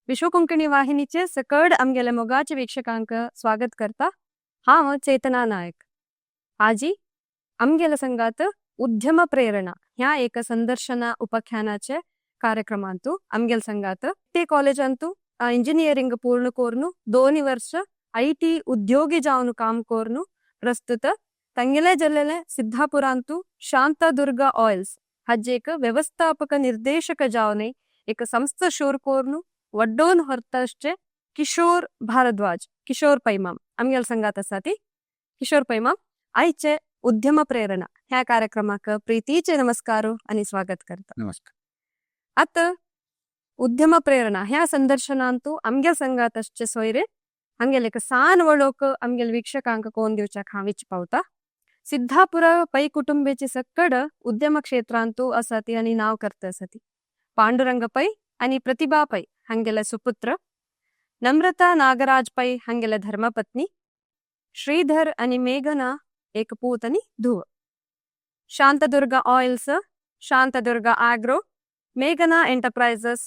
विश्व कोंकणी वाहिनीचे सकड आमगेले मोगाचे वीक्षकांक स्वागत करता. हांव चेतना नायक. आजी आमगेले संगात उद्यम प्रेरणा ह्या एक संदर्शना उपाख्यानाचे कार्यक्रमांतु आमगेल संगात ते कॉलेजांतु इंजिनियರಿಂಗ್ ಪೂರ್ಣ ಕೋರ್ನು 2 ವರ್ಷ IT ಉದ್ಯೋಗಿ ಜಾವನು ಕಾಮ್ ಕೋರ್ನು ಪ್ರಸ್ತುತ ತಂಗೆಲೆ ಜಲ್ಲೆಲೆ ಸಿದ್ದಾಪುರಾಂತು ಶಾಂತದುರ್ಗ ಆಯಿಲ್ಸ್ ಹಜ್ಜೇಕ ವ್ಯವಸ್ಥಾಪಕ ನಿರ್ದೇಶಕ ಜಾವನೆ एक ಸಂಸ್ಥೆ ಶೋರ್ ಕೋರ್ನು ವಡ್ಡೋನ್ ಹೊರತಷ್ಟೇ ಕಿಶೋರ್ ಭಾರದ್ವಾಜ್, ಕಿಶೋರ್ ಪೈಮಾಮ್ आमगेल संगात आसा. किशोर पैमाम, आयचे उद्यम प्रेरणा ह्या कार्यक्रमाक प्रीतीचे नमस्कार आणि स्वागत करता. नमस्कार. आतां उद्यम प्रेरणा ह्या संदर्शनांतु आमगेल संगात आसचे सोयरे आमगेले एक सान वळोक आमगेल वीक्षकांक कोन दिवच्याक हांव इच्छ पावता. सिद्धापुर पै कुटुंबेची सक्कड उद्यम क्षेत्रांतु आसा ती आनी नांव करता आसा ती. पांडुरंग पै आणि प्रतिभा पै हांगेले सुपुत्र, नम्रता नागराज पै हांगेले धर्मपत्नी, श्रीधर आणि मेघना एक पूत आणि धुव. शांतदुर्गा ऑइल्स, शांतदुर्गा ಆಗ್ರೋ, ಮೇಘನಾ ಎಂಟರ್ಪ್ರೈಸಸ್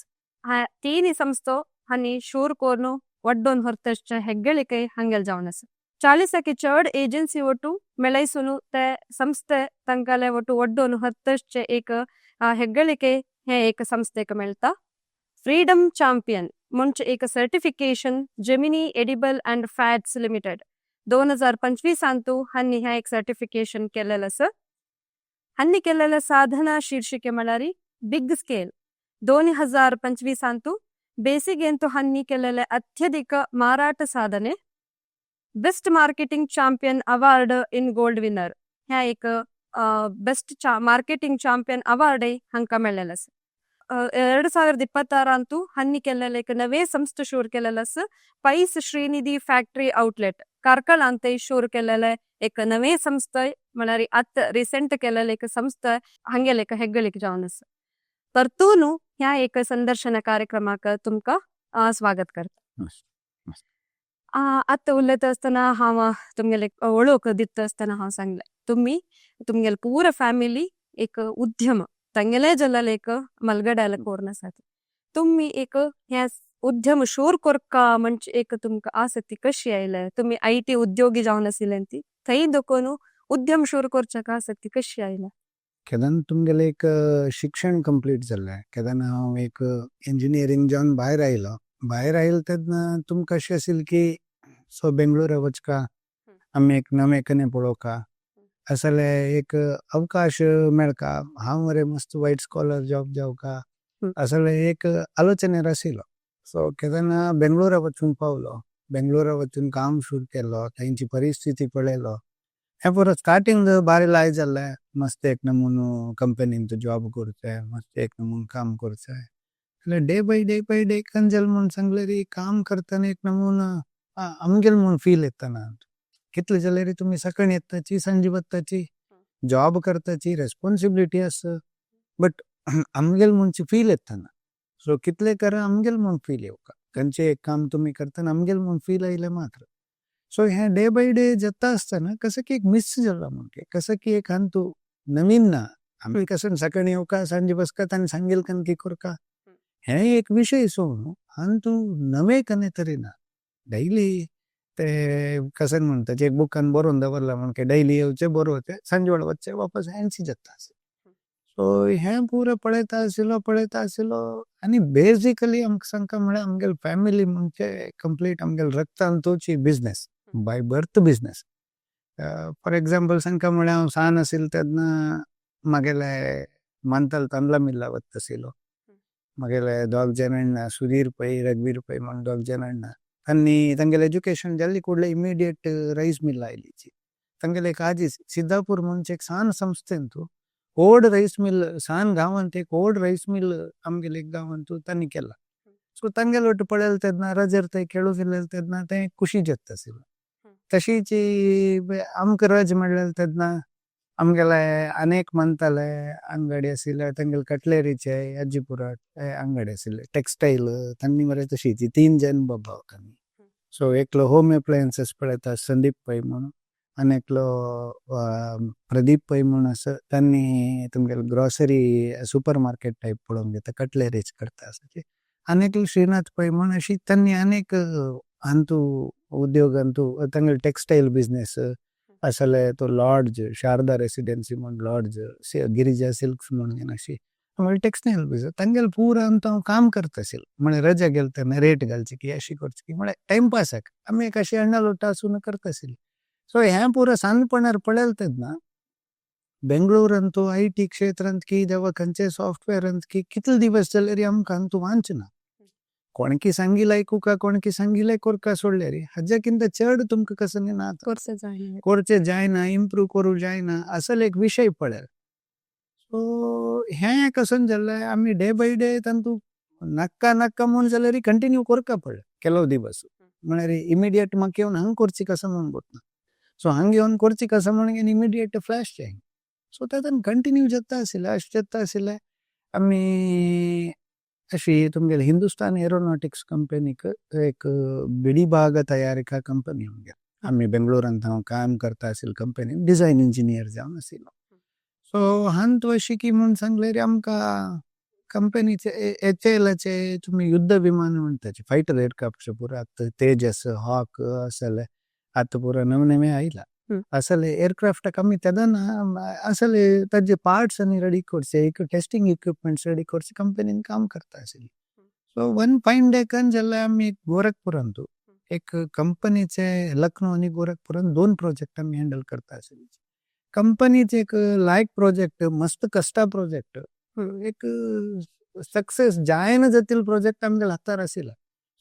तीन संस्थो हांणी शूर कोर्नु वड्डोन ಹೊರತಷ್ಟೆ ಹೆಗ್ಗಳಿಕೆ ಹಂಗೆಲ್ जावन आसा. 40ಕ್ಕೆ चड एजन्सी ಒಟ್ಟು मेळयसुनु ते संस्थे तांकाले ಒಟ್ಟು वड्डोन ಹೊರತಷ್ಟೆ एक ಹೆಗ್ಗಳಿಕೆ हे एक संस्थेक मेळटा. फ्रीडम ಚಾಂಪಿಯನ್ म्हणजे एक certification Gemini edible and fats limited 2025 हांणी ह्या एक सर्टिफिकेशन केलेलं आसा. हांणी केलेलं साधना शीर्षिके म्हळ्यार बिग स्केल. 2025 ಬೇಸಿಗೆಂತು हांणी केलेले ಅತ್ಯಧಿಕ ಮಾರಾಟ ಸಾಧನೆ, best marketing champion award in gold winner ह्या एक बेस्ट मार्केटिंग ಚಾಂಪಿಯನ್ ಅವಾರ್ಡ್ हांकां मेळ्ळेलें आसा. 2026 हांणी केलेले एक नवे संस्था शूर केलेलं आसा. पैस श्रीनिधी फॅक्टरी ಔಟ್ಲೆಟ್ ಕಾರ್ಕಳ शूर केलेले एक नवे संस्था म्हळ्यार आत रिसेंट केलेले एक संस्था हांगेले एक हेग्गळीक जावन आसा. परतून ह्या एक संदर्शन कार्यक्रमाक तुमकां स्वागत करता. आतां उलयता आसतना हांव तुमगेले वळख दिता आसतना हांव सांगलें, तुमी तुमगेले पुरा फॅमिली एक उद्यम तांगेले जाल्यार एक मलगड्याला कोरून आसात. तुमी एक ह्या उद्यम शूर कोरका म्हणजे एक तुमकां आसक्ती कशी आयले? तुमी IT उद्योगी जावन आशिल्ले ती थंय दखून उद्यम शूर करच्याक आसक्ती कशी आयल्या? केदन तुमगेलें एक शिक्षण कंप्लीट जाल्लें, केदन हांव एक इंजिनियरींग जावन भायर आयलो. भायर आयलो तेन्ना तुमकां अशें आशिल्लें की सो बेंगळुरा वचका, आमी एक नवें कने पळोवका, असले एक अवकाश मेळका, हांव मरे मस्त व्हायट कॉलर जॉब जावका, असले एक आलोचनेर आशिल्लो. सो केदना बेंगळुरा वचून पावलो, बेंगळुरा वचून काम सुरू केलो, थंयची परिस्थिती पळयलो. हें पुरो स्टार्टींग बारी लाय जाल्लें. मस्त एक नमुनो कंपनीन जॉब करचें, मस्त एक नमून काम करचें. जाल्यार day by day by day कंजल म्हूण सांगलें री, काम करतना एक नमुना आमगेल म्हूण फील येतना. कितले जाल्यार तुमी सकाळी येताची, सांजे वताची, जॉब करताची, रेस्पॉन्सिबिलिटी आसा, बट आमगेल म्हणचे फील येतना. सो कितले करा, आमगेल म्हूण फील येवका. खंयचें एक काम तुमी करतना आमगेल म्हूण फील आयलें मात्र. सो हें डे बाय डे जाता आसतना कसं की एक मिस जाला म्हणजे कसं की एक अंतू नवीन ना. आमी कसं सकाळी येवका, सांजे बसकात आनी सांगेल कन की करका, हें एक विशय सोडून अंतू नवें कने तरी ना. डैली ते कशें म्हणटा, एक बुकान बरोवन दवरला म्हण डैली येवचें, बरोवचें, सांजे वेळार वचचें वापस, हेंच जाता. सो हें पुरो पळयता आशिल्लो, पळयता आशिल्लो आनी बेजिकली आमकां सांगता म्हळ्यार आमगेले फॅमिली म्हणजे कंप्लीट आमगेले रक्तान तोची business, by birth business. For example सांगता म्हळ्यार हांव सान आशिल्लो तेन्ना म्हागेले मानताल तांदळा मिल्ला वता आशिल्लो. म्हागेले दोग जाण अण्णा, सुधीर पै, रघुवीर पै म्हण दोग जाण अण्णा, तांणी तांगेलें एज्युकेशन जाल्ली कुडले इमिडिएट रैस मिल आयलीची. तांगेले एक आजी सिद्धापूर म्हणचे एक सान संस्थेंतू ओल्ड रैस मिल, सान गांवांत एक ओल्ड रैस मिल आमगेले एक गांवांतू तांणी केला. सो तांगेले ಒಟ್ಟು पळयले तेन्ना रजेर ते खेळूंक गेले तेन्ना ते खुशी जाता आशिल्लो. तशीच आमकां रज मेळ्ळें तेन्ना आमगेले अनेक म्हणटाले अंगडी आशिल्ले तांगेले कटलेरीचे अज्जीपुरा अंगडी आशिल्ले, टेक्सटायल तांणी मरे. तशीच तीन जण बाबा आमी. सो एकलो होम एप्लायन्सीस पळयता संदीप पै म्हणून आनी एकलो प्रदीप पै म्हूण आसा, तांणी तुमगेले ग्रॉसरी सुपर मार्केट टायप पळोवंक घेता, कटलेरीच करता. आनी एकलो श्रीनाथ पै म्हण अशी तांणी अनेक अंतू उद्योगांतू तांगेले टेक्सटायल बिजनेस असले तो लॉड्ज, शारदा रेसिडेन्सी म्हण लॉड्ज, गिरिजा सिल्क्स म्हण अशी आमगेले टेक्सटायल बिजनेस तांगेले पुरा अंतू हांव काम करता आशिल्लो. म्हळ्यार रजा गेले तेन्ना रेट घालची की अशी करची की म्हळ्यार टायमपासाक आमी एक अशी अण्णा लोटा आसून करता आशिल्ली. सो हें पुरा सानपणार पळयलें तेन्ना बेंगळुरांतू IT क्षेत्रांत की जेवा खंयचे सॉफ्टवेअरांत की कितले दिवस जाल्यार आमकां अंतू वाचना कोणकी सांगिलाय कुका कोणकी सांगिलाय कोरका सोडल्यार हाज्याकिंत चड तुमकां कसं ना कोर्से जायना. करचे जायना, इम्प्रूव करूं जायना असले एक विशय पळयला. सो हें कसन जालें आमी डे बाय डे तांतू नाक्का नाक्का म्हूण जाल्यार कंटिन्यू करका पडलें ಕೆಲವು दिवस. म्हळ्यार इमिडिएट म्हाका येवन हांग करची कसं म्हूण ना. सो हांग येवन करची कसं म्हण इमिडिएट फ्लॅश जाय. सो तातूंत कंटिन्यू जाता आशिल्लें अशें जाता आशिल्लें आमी अशी तुमगेले हिंदुस्तान एरोनॉटिक्स कंपनीक एक बिडी भाग तयारिका कंपनी आमगेली. आमी बेंगळुरांत हांव काम करता आशिल्ले कंपनीन डिझायन इंजिनियर जावन आशिल्लो. सो हांत अशी की म्हूण सांगल्यार आमकां कंपनीचे एचएलाचे तुमी युद्ध विमान म्हणटाचे फायटर एअरक्राफ्ट पुरा आतां तेजस, हॉक असले आतां पुरा नवे नवे आयला. असले एअरक्राफ्टाक आमी तेदना असले ताजे पार्ट्स आनी रेडी करचे, एक टेस्टिंग इक्विपमेंट्स रेडी करचे कंपनीन काम करता आशिल्ली. सो वन फायन डे कन जाल्यार आमी गोरखपुरांतू एक कंपनीचे लखनौ आनी गोरखपुरांत दोन प्रोजेक्ट आमी हँडल करता आशिल्ली. कंपनीचे एक लायक प्रोजेक्ट, मस्त कश्टा प्रोजेक्ट, एक सक्सेस जायना जातील प्रोजेक्ट आमगेले हातार आशिल्लो.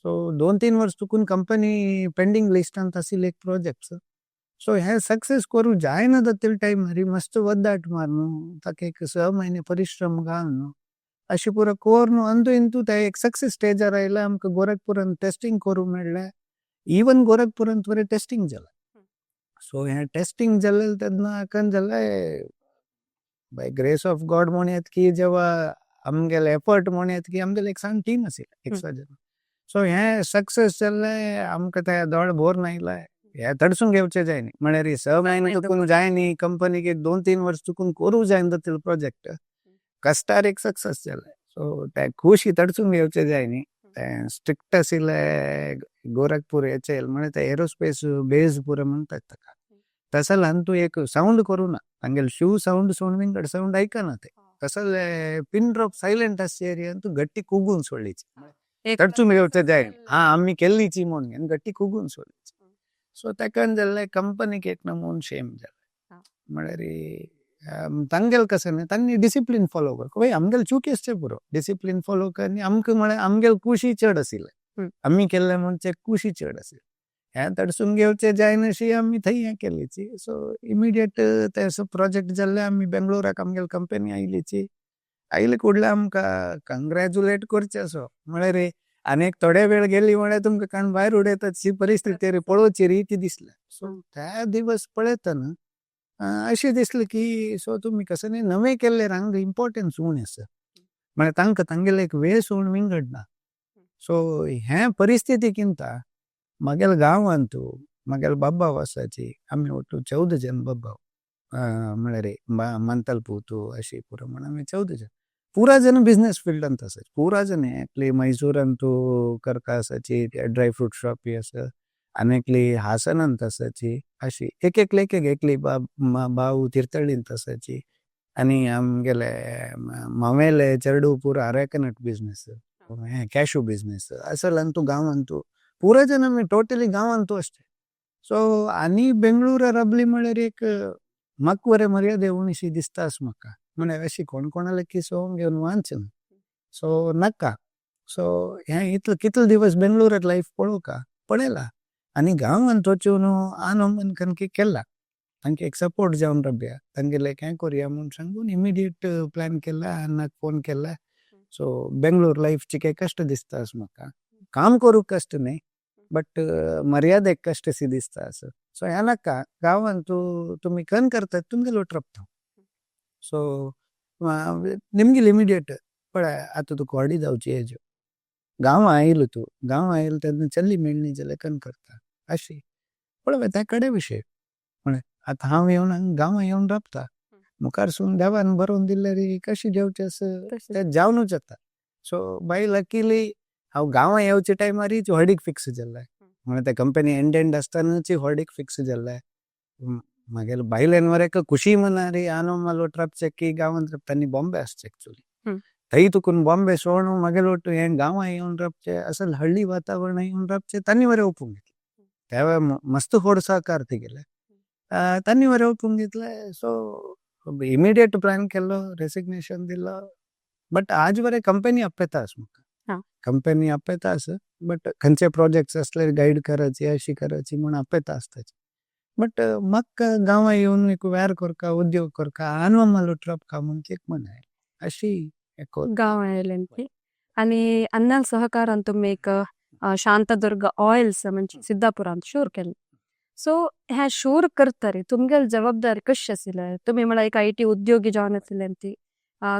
सो 2-3 वर्स चुकून कंपनी पेंडींग लिस्टांत आशिल्ले एक प्रोजेक्ट. सो हे सक्सेस करूं जायना जातील टायमार मस्त वद्दाट मारून ताका एक 6 म्हयने परिश्रम घालून अशें पुरो करून अंतू इंतू ते एक सक्सेस स्टेजार आयले. आमकां गोरखपुरांत टेस्टिंग करूंक मेळ्ळें. इवन गोरखपुरांत बरें टेस्टिंग जालें. सो हें टेस्टिंग जालें तेन्ना कन जालें बाय ग्रेस ऑफ गॉड म्हणयात की जेवा आमगेले एफर्ट म्हणयात की आमगेले एक सान टीम आशिल्लें 100 जण. सो हें सक्सेस जालें आमकां ते दोळे भरून आयले. हें तडसून घेवचें जायनी म्हळ्यार 6 म्हयने चुकून जायनी कंपनीक एक 2-3 वर्स चुकून करूं जायना जातील प्रोजेक्ट कश्टार एक सक्सेस जालें. सो ते खुशी तडसून घेवचें जायनी. तें स्ट्रिक्ट आशिल्लें गोरखपूर एचएल म्हळ्यार ते एरोस्पेस बेज पुरो म्हणटात ताका. तसो अंतू एक सावंड करूं ना तांगेले शू सावंड सोडून विंगड सावंड आयकना ते. तसले पिन ड्रॉप सायलेंट आसचे एरियांत गट्टी कुगून सोडलीची तडसून घेवचें जायना. हा आमी केल्लीची म्हूण गट्टी कुगून सोडलीची. सो ताका जाल्लें कंपनीक एक नमून शेम जालें. म्हळ्यार तांगेले कशें न्ही तांणी डिसिप्लीन फॉलो कर पळय आमगेले चुकी आसचें पुरो डिसिप्लीन फॉलो कर आनी आमकां म्हळ्यार आमगेले खुशी चड आशिल्लें. आमी केल्लें म्हणचे खुशी चड आशिल्ली. हें तडसून घेवचें जायनाशी आमी थंय हें केलीची. सो इमिडिएट ते प्रोजेक्ट जाल्ले आमी बेंगळुराक आमगेली कंपनी आयलीची. आयले कुडले आमकां कंग्रेच्युलेट करचें असो म्हळ्यार आनी एक थोडे वेळ गेली म्हळ्यार तुमकां कान भायर उडयतात अशी परिस्थिती पळोवची री ती दिसली. सो त्या दिवस पळयतना अशें दिसलें की सो तुमी कसं न्ही नवें केल्लें हांगा इम्पोर्टन्स उणें आसा. म्हळ्यार तांकां तांगेले एक वेळ सोडून विंगड ना. सो हें परिस्थिती किंता म्हागेल्या गांवांतू म्हागेले बाबा आसाची आमी ಒಟ್ಟು 14 जन बाबा म्हळ्यार मंतलपूतू अशी पुरो म्हण आमी 14 जन पुरा जन बिजनेस फिल्डांत आसाची. पुरा जन एकली मैसूरांतू करता आसाची ड्राय फ्रूट शॉपी आसा आनी एकली हासनांत आसाची अशी एक एकले एक एकली भाव तीर्थळींत आसाची आनी आमगेले मावेले चेडू पुरा अरेकनट बिजनेस हें कॅशू बिजनेस असले अंतू गांवांतू पुरा जन आमी टोटली गांवांतू आसचे. सो आनी बेंगळुरा राबली म्हळ्यार एक म्हाका बरें मर्यादे उणीशी दिसता अशें म्हाका. म्हळ्यार अशी कोण कोणाले किसोवन घेवन वाचना. सो नाका. सो हें इतलो कितले दिवस बेंगळुरात लायफ पळोवका पळयला आनी गांवांत वचून आनो कनकी केला तांकां एक सपोर्ट जावन राबया तांगेले हें करुया म्हूण सांगून इमिडिएट प्लॅन केला अण्णाक फोन केला. सो बेंगळूर लायफची काही कश्ट दिसता अशें म्हाका. काम करूंक कश्ट न्ही बट मर्यादेक कश्ट शी दिसता असो. सो हें नाका गांवांत तुमी खंय करतात तुमगेलो राबता. सो निमगेली इमिडिएट पळय आतां तुका व्हडली जावची एज गांवां आयलो तूं गांवां आयलो तेन्ना चली मेळ्ळी जाल्यार कन करता अशी पळय त्या कडेन विशय म्हळ्यार आतां हांव येवन गांवां येवन राबता मुखार सून देवान बरोवन दिल्लें री कशें जेवचें आसा तें जावनूच जाता. सो बाय लकीली हांव गांवां येवचे टायमारीच व्हडीक फिक्स जाल्लें. म्हळ्यार ते कंपनी एंड एंड आसतनाच व्हडीक फिक्स जाल्लें. मागीर बायलेन वरेक खुशी मनारी आनो मालो ट्रपचे की गांवांत तांणी बॉम्बे आसचे एक्चुअली. थंय तुकून बॉम्बे सोडून मागीर ಒಟ್ಟು हें गांवां येवन रावचे असल हळ्ळी वातावरण येवन रावचे तांणी बरें ओपून घेतलें. त्या मस्त होड सहकार तिगेले तांणी बरें ओपून घेतलें. सो इमिडिएट प्लॅन केल्लो, रेसिग्नेशन दिलो. बट आज बरें कंपनी आपयता आस म्हाका, कंपनी आपयता आस. बट खंयचे प्रोजेक्ट्स आसले गायड करायची अशी करायची म्हूण आपयता आसताची. बट म्हाका गांवां येवन एक व्यार करका, उद्योग करका, आनवा मालो ट्रपका म्हूण एक मन आयलें अशी एक गांव आयलें. आनी अन्नाल सहकारान तुमी एक शांतदुर्ग ऑयल्स म्हणजे सिद्धापुरांत शूर केलें. सो ह्या शूर करतरी तुमगेल जबाबदारी कशी आशिल्ले? तुमी म्हळ्यार एक IT उद्योगी जावन आशिल्ले ती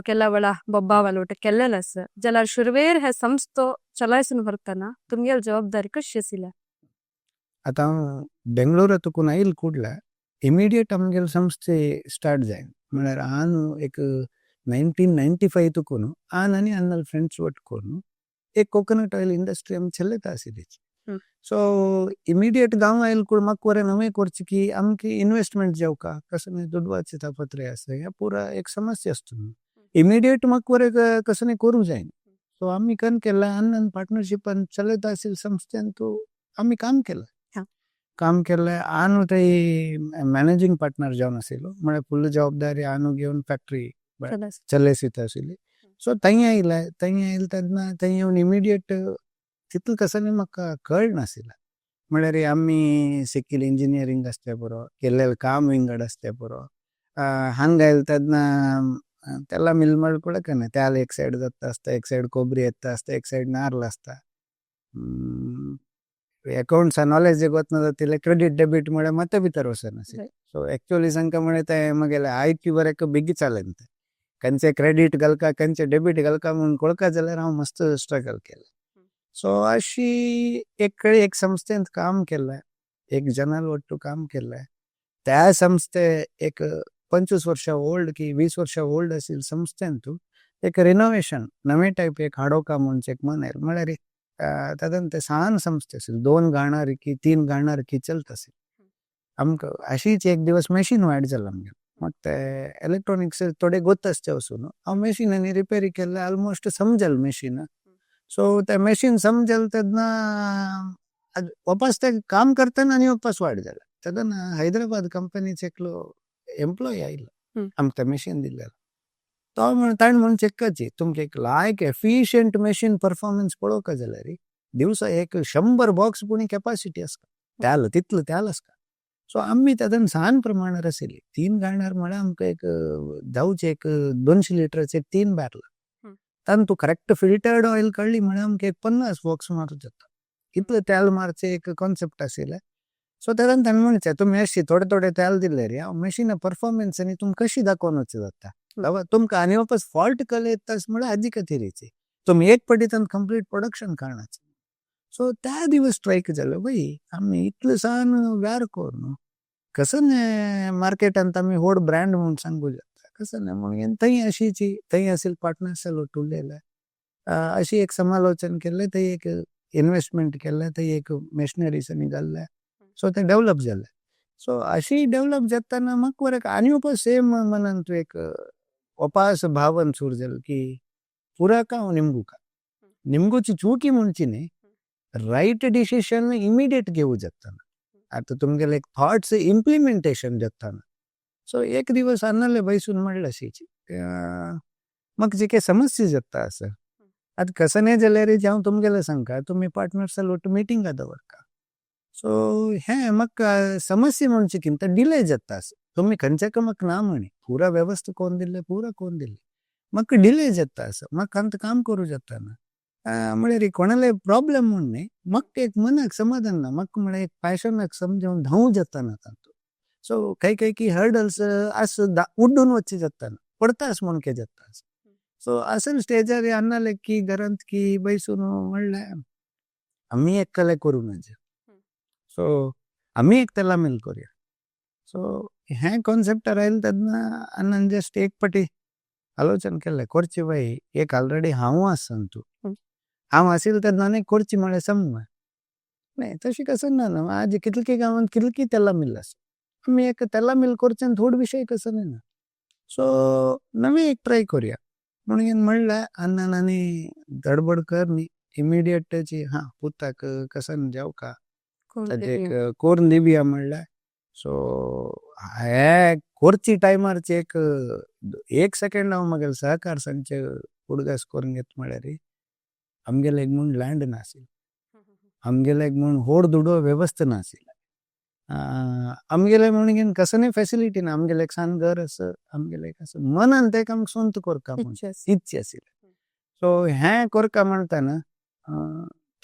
केला वेळा बೊಬ್ಬಾವಲೋಟ ಕೆಲ್ಲೆल आसा जाल्यार शुरवेर हे संस्थो चलायसून व्हरतना तुमगेल जबाबदारी कशी आशिल्ले? आतां बेंगळुरा तुकून आयल कुडले इमिडिएट आमगेले संस्थे स्टार्ट जाय. म्हळ्यार हांव एक 1995 तुकून आन आनी अन्नल फ्रेंड्स ಒಟ್ಟು करून एक कोकोनट ऑयल इंडस्ट्री आमी चलयता आशिल्ली. सो इमिडिएट गांव आयल कूड म्हाका बरें नवें करचें की आमकां इन्वेस्टमेंट जावका कसो दुडवाचे तापत्रे आसा ह्या पुरा एक समस्या आसता. इमिडिएट म्हाका बरें कसो करूं जायना. सो आमी कन केलें अन्न पार्टनरशिपान चलयता आशिल्ले संस्थेन तूं आमी काम केलें. काम केलें आनु थंय मॅनेजींग पार्टनर जावन आशिल्लो. म्हळ्यार फुल्ल जबाबदारी आनु घेवन फॅक्टरी चलयसीत आशिल्ली. सो थंय आयले, थंय आयले तेन्ना थंय येवन इमिडिएट तितलें कसो म्हाका कळनाशिल्लें. म्हळ्यार आमी सिकील इंजिनियरींग आसता पुरो, केल्लें काम विंगड आसता पुरो. हांगा आयले तेन्ना तेला मिल कना त्याल एक सायड जाता आसता, एक सायड कोबरी येता आसता, एक सायड नार्ल आसता. अकाउंट्सा नॉलेज वतना जातिल्लें क्रेडीट डेबीट म्हळ्यार मात्या भितर वचनाशिल्लें. सो एक्चुअली सांगता म्हळ्यार तें म्हगेलें IT बरें बेगी चलें तें. खंयचे क्रेडीट घालका खंयचे डेबीट घालका म्हूण कळका जाल्यार हांव मस्त स्ट्रगल केलें. सो अशी एक कडेन एक संस्थेंत काम केलें, एक जनाल ಒಟ್ಟು काम केलें. त्या संस्थे एक 25 वर्षां ओल्ड की 20 वर्षां ओल्ड आशिल्ले संस्थेंत एक रिनोवेशन नवे टायप एक हाडोवका म्हूण एक मन आयलें. म्हळ्यार तातूंत ते सान संस्थे आशिल्ले, 2 गाणार की 3 गाणार की चलता आशिल्लें. आमकां अशीच एक दिवस मशीन वायट जालें आमगेलें. मग ते इलेक्ट्रॉनिक्स थोडे गोत आसचे वचून हांव मशीन आनी रिपेरी केल्लें ऑलमोस्ट समजल मशीन. सो ते मशीन समजल तेन्ना वापस ते काम करतना आनी वापस वायट जालें. तेन्ना हैदराबाद कंपनीच एकलो एम्प्लॉय आयलो, आमकां तें मशीन दिल्लें. तो म्हण ताणें म्हणून चेक तुमकां एक लायक एफिशियंट मशीन परफॉर्मन्स पळोवका जाल्यार दिवसा एक 100 बॉक्स पुणी कॅपासिटी आसता, त्याल तितलो त्याल आसता. सो आमी तातूंत सान प्रमाणार आशिल्ली. 3 गाणार म्हळ्यार आमकां एक जावचे एक 200 लिटराचे 3 बॅरल. तातूंत तूं करेक्ट फिल्टर्ड ऑयल काडली म्हळ्यार आमकां एक 50 बॉक्स मारूं जाता. इतलें तेल मारचें एक कॉन्सेप्ट आशिल्लें. सो तातूंत ताणें म्हणचें तुमी अशी थोडे थोडे तेल दिलें रे हांव मशिना परफॉर्मन्स आनी तुमकां कशी दाखोवन वचूं जाता. तुमकां आनी वापस फॉल्ट कळ्ळे येता म्हळ्यार हाजी खातीरीची तुमी एक पटी तातूंत कंप्लीट प्रोडक्शन काडनाचे. सो त्या दिवस स्ट्रायक जालो बाई आमी इतलें सान व्यार करून कसं मार्केटांत आमी व्हड ब्रँड म्हूण सांगू जाता कसं न्ही म्हणून थंय अशीची थंय आशिल्ले पार्टनर्स ಒಟ್ಟು उलयले अशी एक समालोचन केल्लें. थंय एक इन्वेस्टमेंट केल्लें, थंय एक मशिनरीज आनी घाल्लें. सो तें डेवलप जालें. सो अशी डेवलप जातना म्हाका बरें आनी वापस सेम मनांत एक वापस भावन सुरू जालें की पुराका हांव निमगुका निमगुची चुकी म्हणची न्ही, रायट डिसिशन इमिडिएट घेवू जाता. आतां तुमगेले एक थॉट्स इम्प्लिमेंटेशन जाता. सो एक दिवस अन्नाले बैसून म्हणलें अशीच म्हाका जे काही समस्या जाता आसा आतां कसं न्ही जाल्यार हांव तुमगेलें सांगता तुमी पार्टनर्सा ಒಟ್ಟು मिटिंगा दवरता. सो हें म्हाका समस्या म्हणचे कितें डिले जाता आसा. तुमी खंयच्या म्हाका ना म्हणी पुरा वेवस्था कोन्न दिल्लें, पुरा कोन्न दिल्लें, म्हाका डिले जाता आसा, म्हाका आतां काम करूं जाता ना. म्हळ्यार कोणाले प्रॉब्लम म्हूण न्ही, म्हाका एक मनाक समाधान ना, म्हाका म्हळ्यार एक पॅशनाक समजून धांवू जाता ना तातूंत. सो काही काही की हर्डल्स आस उड्डून वचचे जाता ना, पडतास म्हूण के जाता. सो असल स्टेजार अन्नाले की घरांत की बैसून म्हणलें आमी एकले करूं नज. सो आमी एक तेला मेल करूया. सो हें कॉन्सेप्टार आयलें तेन्ना अन्नान जस्ट एक पटी आलोचन केलें करची बाई एक ऑलरेडी हांव आसा तूं. हांव आशिल्लो तेन्ना आनी करची म्हळ्यार समज न्ही, तशें कसं ना न्हू. आज कितलकी गांवांत कितलकी तेलां मिल आसा, आमी एक तेलां मिल करचें थोड विशय कसं ना. सो नवी एक ट्राय करुया म्हणून म्हणलें अण्णान आनी गडबड कर न्ही, इमिडिएटची हां पुताक कसन जावका ताजे एक करून दिवया म्हणलें. सो हे करची टायमारची एक एक सेकेंड हांव म्हागेले सहकार सांगचे उडगास करून घेत म्हळ्यार आमगेले एक म्हूण लँड नाशिल्लें, आमगेले एक म्हूण होड दुडो वेवस्था नाशिल्लें, आमगेले म्हणून कसली फेसिलिटी ना, आमगेले एक सान घर आसा, आमगेले एक आसा मनान तेका आमकां सोंत करका म्हूण इच्छा आशिल्ली. सो हें करका म्हणटाना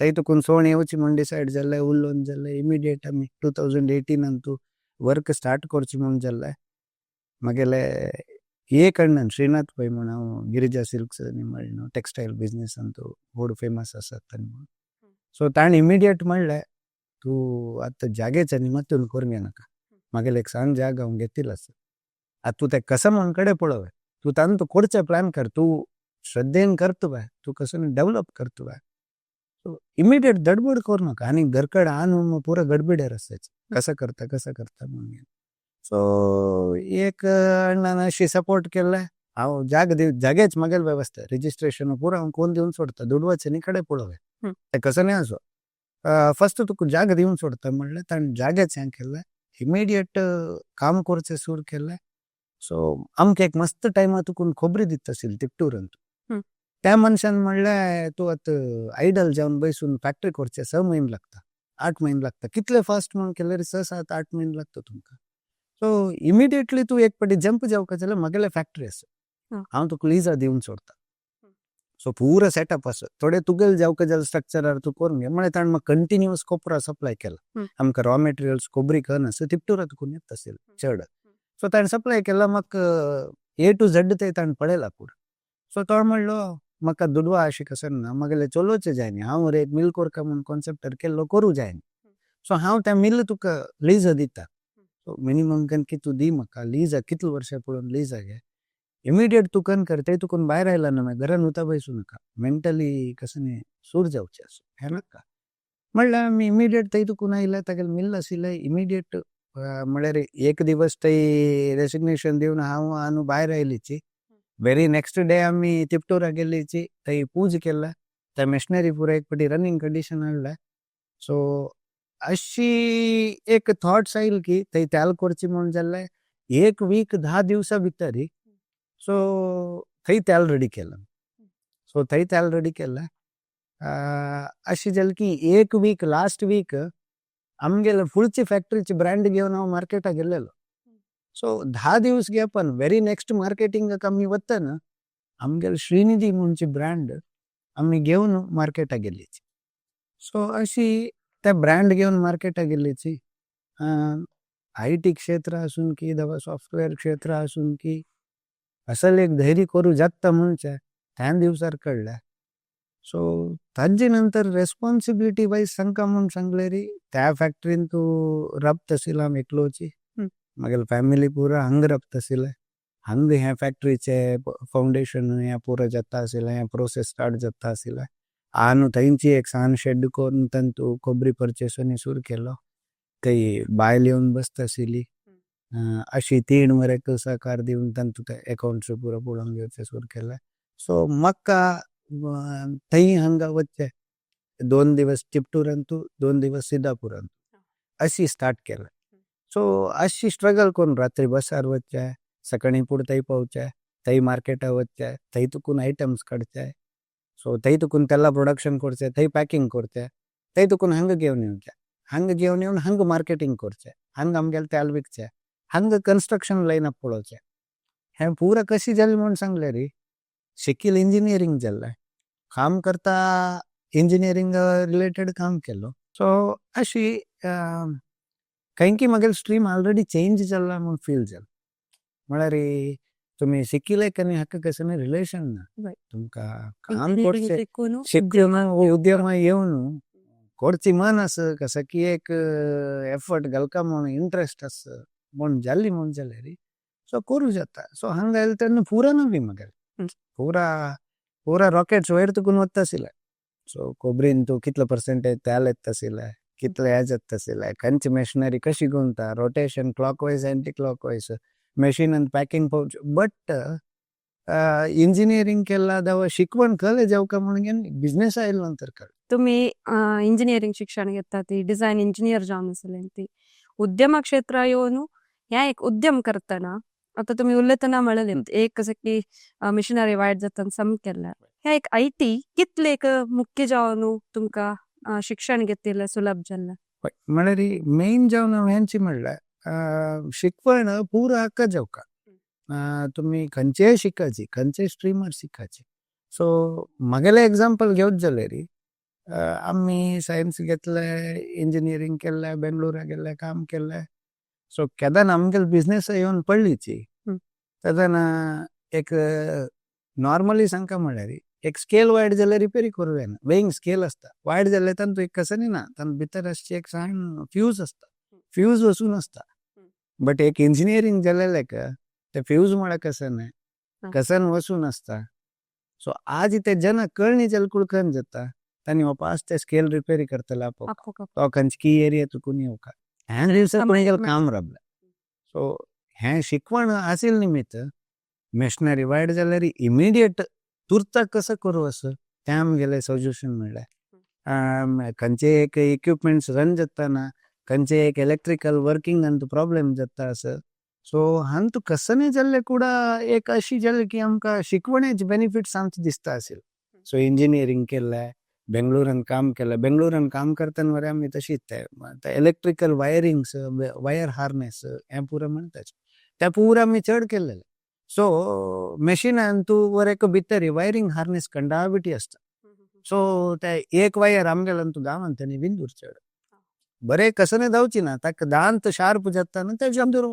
थंय तुकून सोण येवची म्हूण डिसायड जाल्लें, उलोवन जाल्लें. इमिडिएट आमी 2018 तूं वर्क स्टार्ट करचें म्हूण जाल्लें. मागेले एक अण्णन श्रीनाथ पै म्हूण हांव गिरिजा सिल्क्स म्हणलें न्हू टेक्सटायल बिजनेसान तो व्हड फेमस आसात ताणें म्हणून. सो ताणें इमिडिएट म्हणलें तूं आतां जागेच आनी मातून करूंक नाका, मागेले एक सान जाग हांव घेतिल्लो आसा, आतां तूं तें कसो म्हूण कडेन पळोवया, तूं तांतू करचें प्लॅन कर, तूं श्रद्धेन करता बाय, तूं कसो डेवलप करता बाय. सो इमिडिएट दडबड करूं नाका आनी घरकड आन पुरो गडबिडेर आसाच कसो करता कसो करता म्हणून. सो एक अण्णान अशी सपोर्ट केल्लें, हांव जाग दिव जागेच म्हागेले वेवस्था रजिस्ट्रेशन पुरो हांव कोण दिवन सोडटा, दुडवाचें न्ही कडेन पळोवया तें कसो न्ही आसो, फस्ट तुका जाग दिवन सोडटा म्हणलें. ताणें जागेच हें केल्लें, इमिडिएट काम करचें सुरू केल्लें. सो आमकां एक मस्त टायमार तुका खबरी दिता आशिल्ली तिपटूरान, त्या मनशान म्हणलें तूं आतां आयडल जावन बसून फॅक्टरी करचें 6 म्हयने लागता, 8 म्हयने लागता, कितले फास्ट म्हूण केल्यार 6, 7, 8 म्हयने लागता तुमकां. सो इमिडिएटली तूं एक पाटी जंप जावका जाल्यार म्हगेले फॅक्टरी आसा, हांव तुका लिजा दिवन सोडटा. सो पुरो सेटअप आसा, थोडे तुगेले जावका जाल्यार स्ट्रक्चरार तूं करून घे म्हळ्यार. ताणें म्हाका कंटिन्युअस कोपरा सप्लाय केला, आमकां रॉ मटेरियल्स खोबरी कन आसा तिपटूरा तुकून येता आशिल्लें चड. सो ताणें सप्लाय केला म्हाका ए टू झेड ते ताणें पळयला पुरो. सो तो म्हणलो म्हाका दुडवा अशें कसं ना, म्हागेलें चलोवचें जाय न्ही, हांव रे एक मिल करका म्हूण कॉन्सेप्टार केल्लो करूं जाय न्ही. सो हांव त्या मिल तुका लीज दिता, सो मिनिमम कन तूं दी म्हाका लीजा कितले वर्सां पळोवन लीजा घे, इमिडिएट तूं कन कर, ते तुकून भायर आयला ना मागीर घरान उता बसूं नाका, मेंटली कसं न्ही सूर जावचें आसा हें नाका म्हणल्यार. आमी इमिडिएट थंय तुकून आयले, तागेलें मिल आशिल्लें इमिडिएट म्हळ्यार एक दिवस थंय रेसिग्नेशन दिवन हांव आनी भायर आयलीची. वेरी नेक्स्ट डे आमी तिपटूरा गेल्लीची, थंय पूज केला, त्या मशिनरी पुरो एक पाटी रनिंग कंडिशन हाडलें. सो अशी एक थॉट्स आयल की थंय त्याल करची म्हूण जाल्लें एक वीक 10 दिवसा भितर. सो थंय त्याल रेडी केलां, सो थंय त्याल रेडी केलां अशें जालें की एक वीक लास्ट वीक आमगेले फुलची फॅक्टरीची ब्रँड घेवन हांव मार्केटाक गेल्लेलो. सो 10 दिवस घेवन वेरी नेक्स्ट मार्केटिंगाक आमी वतना आमगेले श्रीनिधी म्हणची ब्रँड आमी घेवन मार्केटाक गेल्लीची. सो अशी त्या ब्रँड घेवन मार्केटाक गेल्लीची. IT क्षेत्र आसून की दवा सॉफ्टवेअर क्षेत्र आसून की असल एक धैर्य करूं जाता म्हणचे त्या दिवसार कळ्ळें. सो ताजे नंतर रेस्पॉन्सिबिलिटी वायज सांगका म्हूण सांगलें री त्या फॅक्टरीन तूं राबता आशिल्लो हांव एकलोची, मागीर फॅमिली पुरो हांगा राबता आशिल्लें, हांगा ह्या फॅक्टरीचें फावंडेशन हें पुरो जाता आशिल्लें, हें प्रोसेस स्टार्ट जाता आशिल्लें. आनी थंयची एक सान शेड करून तांतू खोबरी परचेस सुरू केलो, थंय बायल येवन बसता आशिल्ली, अशी 3 वरेक सहकार दिवन तांतू ते एकावंट्स पुरो पळोवन घेवचें सुरू केलें. सो म्हाका थंय हांगा वचचें 2 दिवस चिपटूरांतू, 2 दिवस सिद्धापुरांतू अशी स्टार्ट केलें. सो अशी स्ट्रगल करून रात्री बसार वचचें, सकाळीं फुडें थंय पावचें, थंय मार्केटा वचचें, थंय तुकून आयटम्स काडचे, सो थंय तुकून तेला प्रोडक्शन करचें, थंय पॅकिंग करचें, थंय तुकून हांगा घेवन येवचें, हांगा घेवन येवन हांगा मार्केटींग करचें, हांगा आमगेलें तेल विकचें, हांगा कन्स्ट्रक्शन लायन अप पळोवचें. हें पुरो कशी जालें म्हूण सांगलें री, शिकील इंजिनियरींग जाल्लें, काम करता इंजिनियरींग रिलेटेड काम केलो. सो अशी खंयकी म्हागेली स्ट्रीम ऑलरेडी चेंज जाला म्हूण फील जालें. म्हळ्यार तुमी शिकिल्ले आनी हाका कसलें रिलेशन ना, तुमकां काम करचें शिकून उद्यमा येवन करची मन आसा कसं की एक एफर्ट घालका म्हूण इंट्रस्ट आसा म्हूण जाल्ली म्हूण जालें री. सो करूं जाता. सो हांगा आयलें तेन्ना पुरो नवी म्हागेलें पुरा पुरा रॉकेट्स वयर तुकून वता आशिल्लें. सो कोबरीन तूं कितलो पर्सेंटेज तेल येता आशिल्लें, कितले हें जाता आशिल्लें, खंयची मशिनरी कशी घुंवता, rotation clockwise, anti clockwise, मशीनान पॅकिंग पावच. बट इंजिनियरींग केला जावं शिकवण कळ्ळें जावका म्हणून बिझनेस आयलो नंतर कळ्ळें. तुम्ही इंजिनियरिंग शिक्षण घेता ती डिझायन इंजिनियर जावन आसले ती उद्यम क्षेत्र येवन ह्या एक उद्यम करतना आता तुम्ही उलयतना म्हणले एक कसं की मिशनरी वायट जाताना सम केला, ह्या एक IT कितले एक मुख्य जावन तुमकां शिक्षण घेतिल्लें सुलभ जाल्लें? म्हळ्यार मेन जावन हांव हेंची म्हणल्यार शिकवण पुरा हक्क जावका, तुमी खंयचेय शिकाची, खंयचेय स्ट्रिमार शिकाची. सो म्हगेलें एग्जाम्पल घेवच जाल्यार आमी सायन्स घेतले, इंजिनियरींग केल्लें, बेंगलोरा गेल्ले, काम केल्लें. सो केदना आमगेले बिजनेस येवन पडलीची तेदना एक नॉर्मली सांगका म्हळ्यार एक स्केल वायट जाल्यार रिपेरी करूं जायना, वेइंग स्केल आसता, वायट जाल्यार तातूंत एक कसनी ना, तातूंत भितर आसची एक सान फ्यूज आसता, फ्यूज वचून आसता. बट एक इंजिनियरींग जालेलेक ते फ्यूज म्हळ्यार कसन कसन वचून आसता. सो आज ते जना कळणी जाल्यार कुळकन जाता तांणी वापस ते स्केल रिपेरी करतले आपोआप, तो खंयची की एरिया चुकून येवका ह्या दिवसा तुमगेलें काम राबलें. सो हें शिकवण आशिल्ले निमित्त मशिनरी वायट जाल्यार इमिडिएट तुर्ताक कसो करूं असो तें आमगेलें सोल्युशन म्हणल्यार खंयचे एक इक्विपमेंट्स रन जाताना, खंयचे एक इलेक्ट्रिकल वर्किंग अंत प्रॉब्लेम जाता असो. सो हांतू कसने जाल्ले कुडा एक अशी जाली की आमकां शिकवणेचे बेनिफिट्स आमकां दिसता आशिल्ले. सो इंजिनियरींग केल्लें, बेंगलोरान काम केलें, बेंगलोरान काम करतना मरे आमी तशीच ते इलेक्ट्रिकल वायरिंग्स, वायर हार्नेस हें पुरो म्हणटाचे ते पुरो आमी चड केल्लेले. सो मशिनान तूं वर एक भितर वायरींग हार्नेस कंडाबिटी आसता. सो ते एक वायर आमगेल्यान तूं गांवांत आनी विंदूर चड बरें कसने जावची ना, ताका दांत शार्प जाता न्हू तेजे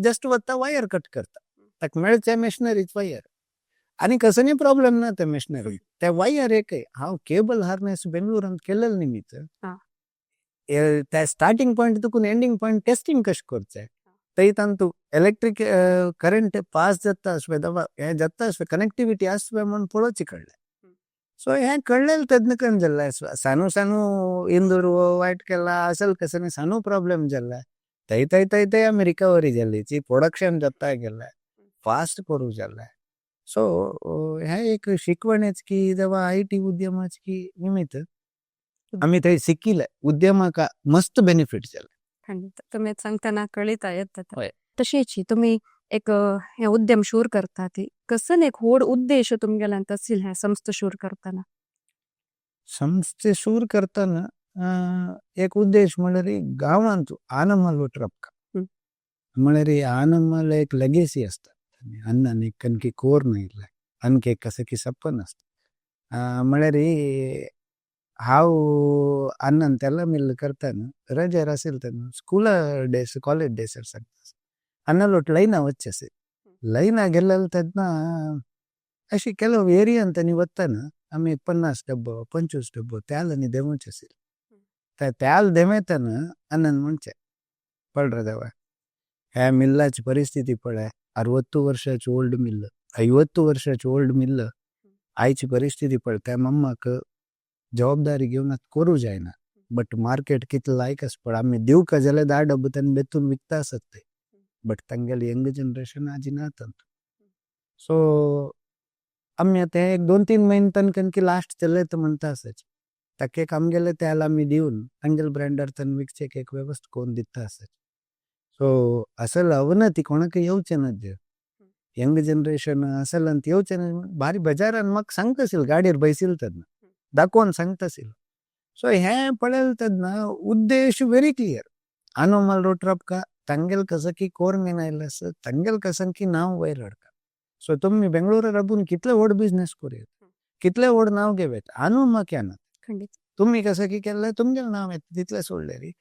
जस्ट वता वायर कट करता, ताका मेळचे मशिनरीच वायर आनी कसनी प्रॉब्लेम ना ते मशिनरी ते वायर. एक हांव केबल हार्नेस बेंगलोरांत केल्लेले निमित्त ते स्टार्टिंग पॉयंट तुकून एंडींग पॉयंट टेस्टिंग कशें करचें, थंय तांतू इलेक्ट्रीक करंट पास जाता आसपय, हें जाता आसपय, कनेक्टिविटी आसपय म्हूण पळोवचें कळ्ळें. सो हें कळ्ळें तेन्ना कन जाल्लें सानू सानू इंदूर वायट केला असल कसनी सानू प्रॉब्लेम जाल्लें, थंय थंय थंय थंय आमी रिकवरी जाली, जी प्रोडक्शन जाता गेलें फास्ट करूं जालें. सो हें एक शिकवणेच की जावं IT उद्यमाच की निमित्त आमी थंय शिकिले, उद्यमाक मस्त बेनिफीट जालें. खंडित, तुमी सांगतना कळीत येता. तशेंच तुमी एक हे उद्यम शूर करता ती कसन एक व्हड उद्देश तुमगेल्यान आशिल्लें हें संस्था शूर करतना? संस्थे शूर करतना एक उद्देश म्हणल्यार गांवांत आनमल रपका म्हळ्यार आनमल एक लेगेसी आसता, अन्नान एक कनकी कोर नायिल्लें, आनकी एक कसं की सपन आसता. म्हळ्यार हांव अन्नान तेला मिल्ल करतना रजेर आशिल्लें तेन्ना स्कुला डेज कॉलेज डेजार सांगता, अन्ना लोट लैना वचचें आशिल्लें, लैना गेल्लें तेन्ना अशी ಕೆಲವು एरियान तांणी वतना आमी 50 डब्बो 25 डब्बो तेल आनी देंवोवचें आशिल्लें. ते तेल देंवयतना अन्नान म्हणचें पळय देवा ह्या मिल्लाची परिस्थिती पळय, 60 वर्षाची ओल्ड मिल्ल, 50 वर्षाची ओल्ड मिल्ल, आयची परिस्थिती पळय, त्या मम्माक जबाबदारी घेवन आतां करूं जायना, बट मार्केट कितलें लायक आसा पळय, आमी दिवका जाल्यार 10 डब्बो तांणी बेतून विकता आसत ते, बट तांगेले यंग जनरेशन आजी ना तातूंत. सो आमी आतां एक 2-3 म्हयने तांकां की लास्ट चलयता म्हणटा आसाचे, ताका एक आमगेले तेल आमी दिवन तांगेले ब्रँडार तांणी विकचें एक वेवस्था करून दिता आसाचे. सो असल अवनती कोणाक येवचें ना, जे यंग जनरेशन असल आनी येवचें ना, भारी बजारान म्हाका सांगता आशिल्लें, गाडयेर बैसिल्लें तेन्ना दाखोवन सांगता आशिल्लें. सो हें पळयलें तेन्ना उद्देश व्हेरी क्लियर, आनोमाल रोट रपका तांगेले कसं की कोर आयिल्लें आसा, तांगेले कसं की नांव वयर हाडका. सो तुमी बेंगलोरा राबून कितले व्हड बिजनेस करूं येता, कितले व्हड नांव घेवं येता, आनोमाक येना. तुमी कसं की केल्लें तुमगेलें नांव येता तितलें सोडलें री,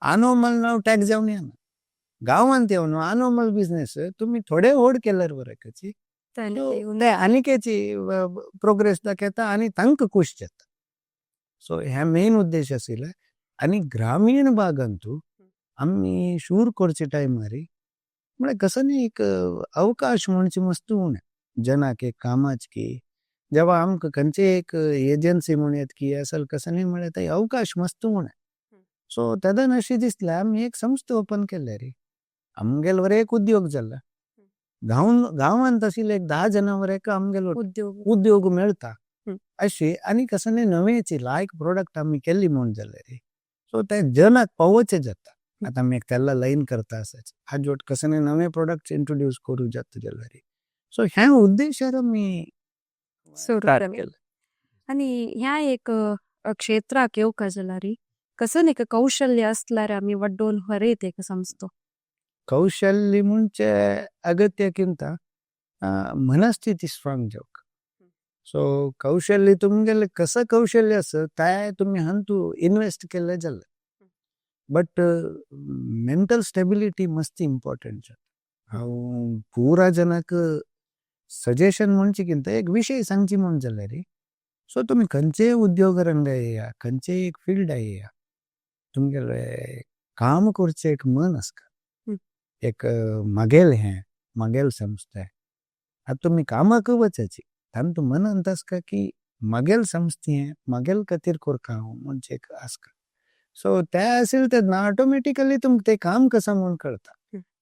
आनोमाल नांव टॅक्स जावन येना. गांवांत येवन आनोमल बिजनेस तुमी थोडे व्हड केल्यार बरें ते आनिकेची प्रोग्रेस दाखयता आनी तांकां खूश जाता. सो हे मेन उद्देश आशिल्ले. आनी ग्रामीण भागांतू आमी शूर करचे टायमार म्हळ्यार कसो न्ही एक अवकाश म्हणचे मस्त उणें, जनाक एक कामाची की जेव्हा आमकां खंयची एक एजन्सी म्हूण येत की असल कसं न्ही म्हळ्यार ते अवकाश मस्त म्हूण. सो तेदन अशें दिसलें आमी एक संस्था ओपन केले रे, आमगेलो एक उद्योग जाला, गांव गांवांत आशिल्ले एक 10 जनावर एक आमगेलो उद्योग उद्योग मेळटा अशी आनी कसं न्ही नवेची लायक प्रोडक्ट आमी केल्ली म्हूण जाले रे. सो ते जनाक पावोवचें जाता. आतां आमी एक तेल्ला लायन करता आसाच हाजे वट कसं न्ही नवे प्रोडक्ट्स इंट्रोड्यूस करूं जाता जाल्यार रे. सो ह्या उद्देशार आमी सुरू स्टार्ट केलें. केलें. आनी ह्या एक क्षेत्राक येवका जाल्यार कसं एक कौशल्य आसल्यार आमी वड्डोवन व्हरयत एक संस्थो? कौशल्य म्हणजे अगत्ಯಕ್ಕಿಂತ मनस्थिती स्ट्रॉंग जावक. सो कौशल्य तुमगेलें कसं कौशल्य आसा तें तुमी हातूंत इनवेस्ट केल्लें जालें, बट मेंटल स्टेबिलिटी मस्त इम्पॉर्टंट जाता. हांव पुरा जनाक सजेशन म्हणचेकिंत एक विशय सांगची म्हूण जाल्यार रे, सो तुमी खंयचेय उद्योग रंगा येया, खंयचेय एक फिल्डा येया, तुमगेलें काम करचें एक मन आसता, एक मागेल हें मागेल संस्था. आतां तुमी कामाक वचाची तांतू मनांत आसता की मागेल संस्था हें मागेल खातीर करता हांव म्हणजे एक आसता. सो ते आशिल्ले तेन्ना ऑटोमॅटिकली तुमकां तें काम कसं म्हूण कळटा.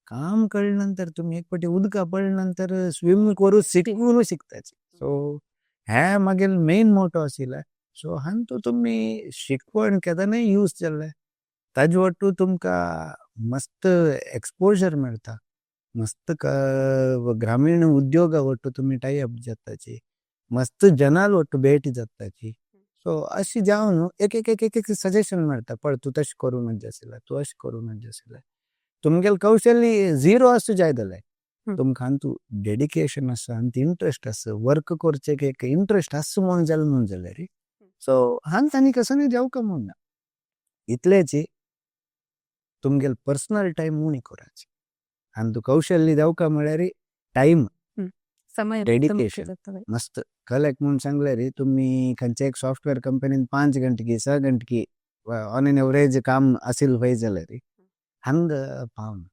काम कळ्ळे नंतर तुमी एक फावटी उदका पडले नंतर स्विम करूं शिकून शिकताची. सो हें मागीर मेन मोटो आशिल्लें. सो हातूंत तुमी शिकवण केदनाय यूज जालें ताजे वट्टू तुमकां मस्त एक्सपोजर मेळटा, मस्त ग्रामीण उद्योगा वट्टू तुमी टाय अप जाताची, मस्त जनाल वट्टू भेट जाताची. सो अशें जावन एक एक एक एक सजेशन मेळटा, पळय तूं तशें करूं नज आशिल्लें, तूं अशें करूं नज आशिल्लें. तुमगेलें कौशल्य झिरो आसूं जाय जाल्यार तुमकां हातूंत डेडिकेशन आसा, हातूंत इंट्रस्ट आसा, वर्क करचें एक इंट्रस्ट आसा म्हूण जालें म्हूण जाल्यार, सो हांत आनी कसो जावका म्हूण ना. इतलेंच तुमगेलें पर्सनल टायम उणी करायची. हातूंत कौशल्य जावका म्हळ्यार टायम, समय डेडिकेशन मस्त. कलेक्ट म्हूण सांगलें रे, तुमी खंयच्या एक सॉफ्टवेअर कंपनीन 5 घंटकी 6 घंटकी ऑन एन एवरेज काम आशिल्लें वय जाल्यार हंग पावना.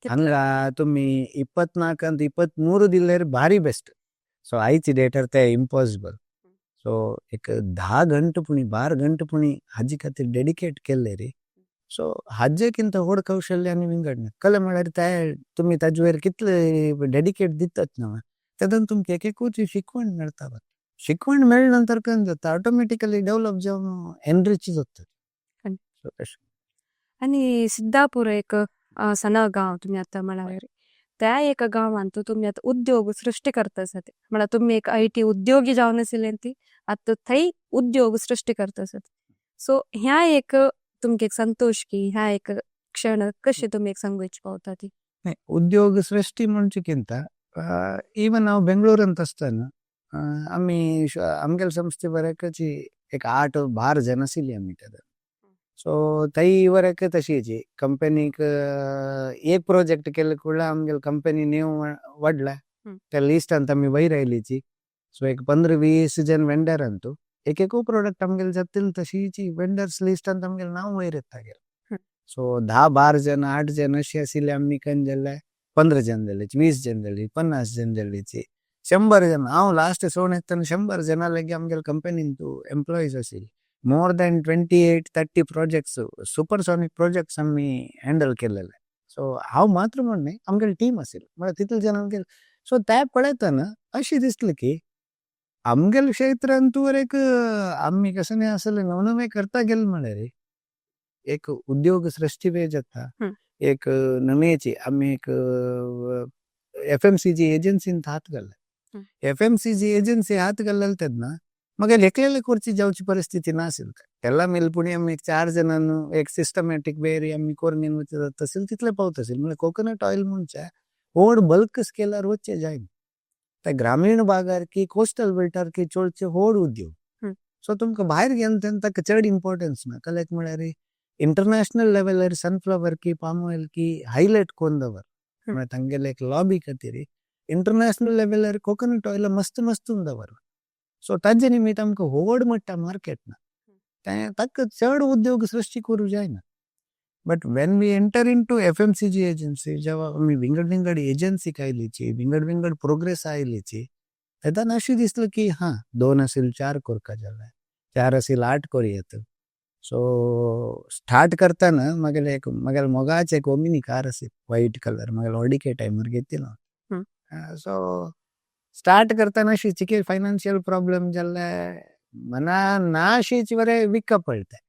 हंगा तुमी 24 ಅಂತ 23 दिल्यार भारी बेस्ट. सो आयची डेटार ते इम्पॉसिबल. सो एक 10 घंटे पुणी 12 घंटे पुणी हाजे खातीर डेडिकेट केल्ले रे. सो हाजेकिंत व्हड कौशल्य आनी विंगड ना. कला म्हळ्यार ते तुमी ताजे वयर कितले डेडिकेट दितात न्हू तेदन तुमकां एक एकूच शिकवण मेळटा. शिकवण मेळ्ळे नंतर कशें जाता ऑटोमॅटिकली डेवलप जावन एनरीच जाता. सो तशें. आनी सिद्धापूर एक सण गांव तुमी आतां म्हळ्यार त्या एका गांवांत तुमी आतां उद्योग सृश्टी करता आसात, म्हळ्यार तुमी एक IT उद्योगी जावन आशिल्ले ती आतां थंय उद्योग सृश्टी करता आसात. सो ह्या एक तुमकां एक संतोश की ह्या एक क्षण कशें तुमी एक सांगू पावता ती? उद्योग सृश्टी म्हणचेकिंत इवन हांव बेंगळुरांत आसतना आमी आमगेले संस्थे बऱ्याकची एक 8-12 जण आशिल्ली आमी तेदन. सो थंय वरक तशीच कंपनीक एक प्रोजेक्ट केले कुडल्या आमगेले कंपनी नेम वाडला त्या लिस्टांत आमी वयर आयलीची. सो एक 15-20 जण वेंडर अंतू एक एकू प्रोडक्ट आमगेले जातील तशीच वेंडर्स लिस्टांत आमगेले नांव वयर येता गेलें. सो 10-12 जण 8 जण अशे आशिल्ले आमी कन जाले 15 जण जाले, 20 जण जाली, 50 जण जालीची, 100 जण. हांव लास्ट सोण येतना 100 जणां लागीं आमगेले कंपनीन एम्प्लॉईज आशिल्ली. More than 28-30 projects, supersonic projects आमी हँडल केलेले. सो हांव मात्र म्हण न्ही, आमगेले टीम आशिल्ली म्हळ्यार तितले जण आमगेले. सो ते पळयतना अशें दिसलें की आमगेले क्षेत्रांत तूं एक आमी कशें न्ही आसलें नवे नवे करता गेले म्हळ्यार एक उद्योग सृश्टी वे जाता. एक नवेची आमी एक FMCG एजन्सीन हात घाले. FMCG agency हात घाल्लेले तेन्ना मगेर एकलेले करची जावची परिस्थिती नाशिल्ली. तेला मेल पुणी आमी एक 4 जणांनो एक सिस्टमॅटीक वेरी आमी करून वचत आशिल्ले तितले पावता आशिल्ले. म्हळ्यार कोकोनट ऑयल म्हणजे व्हड बल्क स्केलार वचचें जायना, ते ग्रामीण भागार की कोस्टल बेल्टार की चडचे व्हड उद्योग. सो तुमकां भायर घेवन तेन्ना ताका चड इम्पॉर्टन्स ना. कलेक्ट म्हळ्यार इंटरनॅशनल लेवलार सनफ्लावर की पाम ऑयल की हायलायट करून दवर, म्हळ्यार तांगेले एक लॉबी खातीर इंटरनॅशनल लेवलार कोकोनट ऑयल मस्त मस्त दवर. सो ताजे निमित्त आमकां व्हड मोठ्ठा मार्केट ना, तें ताका चड उद्योग सृश्टी करूं जायना. But when we enter into FMCG agency, जेव्हा आमी विंगड विंगड एजन्सी आयलीची, विंगड विंगड प्रोग्रेस आयलीची, तेन्ना अशें दिसलें की हां, दोन असेल चार कोरका जालें, चार असेल आठ कोरयेत. सो स्टार्ट करतना म्हागेले एक म्हागेले मोगाचे एक ओमिनी कार आशिल्ली, व्हायट कलर, म्हागेले ऑडिके टायमार घेतिल्लो. सो स्टार्ट करतना अशी चिके फायनान्शियल प्रॉब्लम जाल्ले, मना ना अशीच बरें विकप पडलें.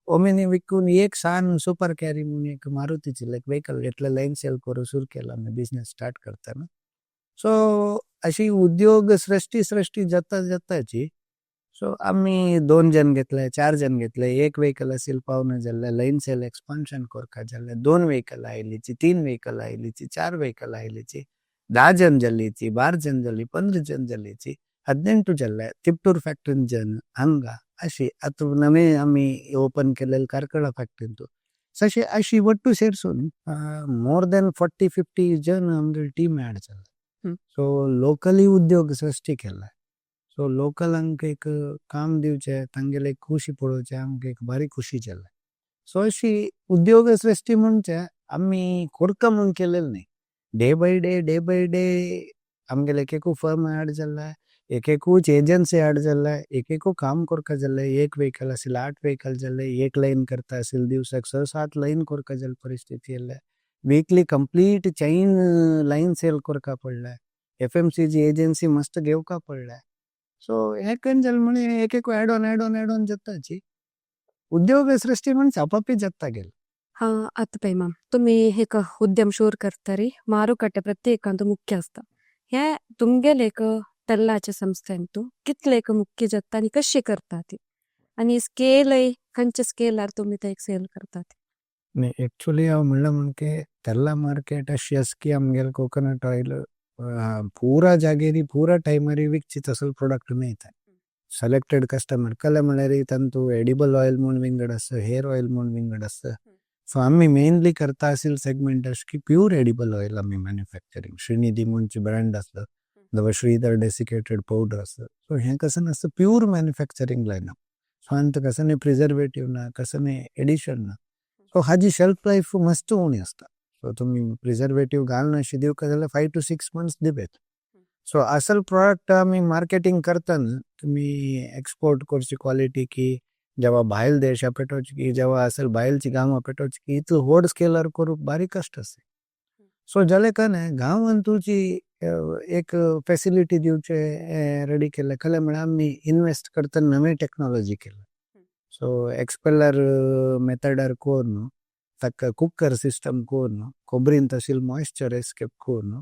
ओमिनी विकून एक सान सुपर कॅरी म्हणून एक मारुतीची एक व्हेकल घेतलें, लायन सेल करून सुरू केला आमी बिजनेस स्टार्ट करतना. सो अशी उद्योग सृष्टी सृष्टी जाता जाताची. सो आमी दोन जण घेतले, चार जण घेतले, एक व्हेकल असेल पावना जाल्ले, लायन सेल एक्सपान्शन करपा जाल्ले, दोन व्हेकल आयलीची, तीन व्हेकल आयलीची, चार व्हेकल आयलीची, 10 जण जाल्लीची, 12 जण जाल्ली, 15 जण जाल्लीची, 18 जाल्ले, तिपटूर फॅक्टरीन जण हांगा अशी आतां नवे आमी ओपन केलेले कार्कळा फॅक्टरीन. तशें अशी वट्टू सेरसून मोर दॅन 40-50 जण आमगेले टीम ऍड जाले. सो लोकली उद्योग सृष्टी केला. सो लोकलांक एक काम दिवचें, तांगेले एक खुशी पळोवचें, आमकां एक बारी खुशी जाल्या. सो अशी उद्योग सृष्टी म्हणजे आमी कोरका म्हूण केलेले न्ही, day by day, day by day आमगेले एक एकू फर्म ऍड जाल्ले, एक एकूच एजन्सी ऍड जाल्ले, एक एकू काम करपा जाल्ले. एक व्हेकल आशिल्ले आठ व्हेकल जाल्ले, एक लायन करता आशिल्ले दिवसाक 6-7 लायन करपा जाल्ले परिस्थिती येयल्ले. Weekly complete chain line sale करपा पडले, एफएमसीजी एजन्सी मस्त घेवपा पडले. सो हें कन्न जालें म्हळ्यार एक एक add on add on add on जाताची, उद्योग सृष्टी म्हणजे आपापी जाता गेले. हां, आतां पळय माम, तुमी एक उद्यम सुरू करतरी मारुकट्टे प्रत्येकांत मुख्य आसता. हे तुमगेले एक तेल्लाचे संस्थेंतू कितले एक मुख्य जाता आनी कशें करता ती आनी स्केलय खंयच्या स्केलार तुमी ते एक सेल करतात? न्ही, एक्चुली हांव म्हणलें म्हणजे तेल्ला मार्केट अशी आसा की आमगेले कोकोनट ऑयल पुरा जागेरी पुरा टायमारी विकची तसलो प्रोडक्ट न्ही तें. सिलेक्टेड कस्टमर कले म्हळ्यार तांतू एडिबल ऑयल म्हूण विंगड आसा, हेअर ऑयल म्हूण विंगड आसा. सो आमी मेनली करता आशिल्ले सेगमेंट अशें की प्यूर एडिबल ऑयल आमी मॅन्युफॅक्चरींग. श्रीनिधी म्हणचे ब्रँड आसलो, जावं श्रीधर डेसिकेटेड पावडर आसता. सो हें कशें नासता, प्यूर मॅन्युफॅक्चरींग लायन. सो हांत कसं न्ही प्रिजर्वेटीव ना, कसं न्ही एडिशन ना. सो हाजी शेल्फ लायफ मस्त उणी आसता. सो तुमी प्रिजर्वेटीव घालनाशी दिवका जाल्यार 5 टू 6 मंथ्स दिबेत. सो असल प्रोडक्ट आमी मार्केटींग करतना तुमी एक्सपोर्ट करची क्वालिटी की जेव्हा भायल देशा पेटोवची की जेव्हा असल भायलची गांवां पेटोवची की इतलो व्हड स्केलार करूंक बारीक कश्ट आसा. सो जाले कारणान गांवांत तुजी एक फेसिलिटी दिवचे रेडी केल्लें. खरें म्हळ्यार आमी इनवेस्ट करतना नवे टॅक्नोलॉजी केले. सो एक्सपेलर मेथडार करून ताका कुकर सिस्टम करून कोबरीन तशील मॉइश्चर एस्केप करून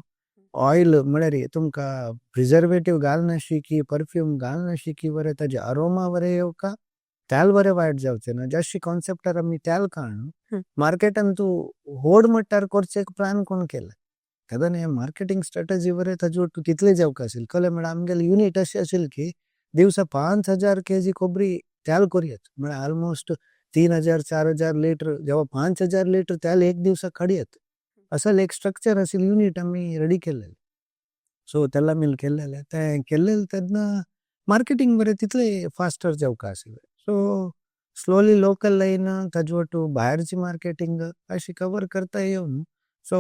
ऑयल म्हळ्यार तुमकां प्रिजर्वेटीव घालनाशी की परफ्यूम घालनाशी की बरें ताजे अरोमा बरें येवका, तेल बरें वायट जावचें ना. जशी कॉन्सेप्टार आमी तेल काडून मार्केटान तूं व्हड मट्टार करचें प्लान कोण केलें. तेन्ना हें मार्केटींग स्ट्रेटजी बरें ताजे वट्टू तितलें जावंक आशिल्लें. कळ्ळें म्हळ्यार आमगेलें युनीट अशें आशिल्लें की दिवसा 5000 केजी कोबरी तेल करयेत, म्हळ्यार ऑलमोस्ट 3000-4000 लिटर, जेव्हा 5000 लिटर तेल एक दिवसा काडयेत असल एक स्ट्रक्चर आशिल्लें युनीट आमी रेडी केल्लें. सो तेला मिल केल्लेलें तें केल्लें तेन्ना मार्केटींग बरें तितलें फास्टर जावंक आशिल्लें. सो स्लोली लोकल लायन ताजे वट्टू भायरची मार्केटींग अशी कवर करता येवन सो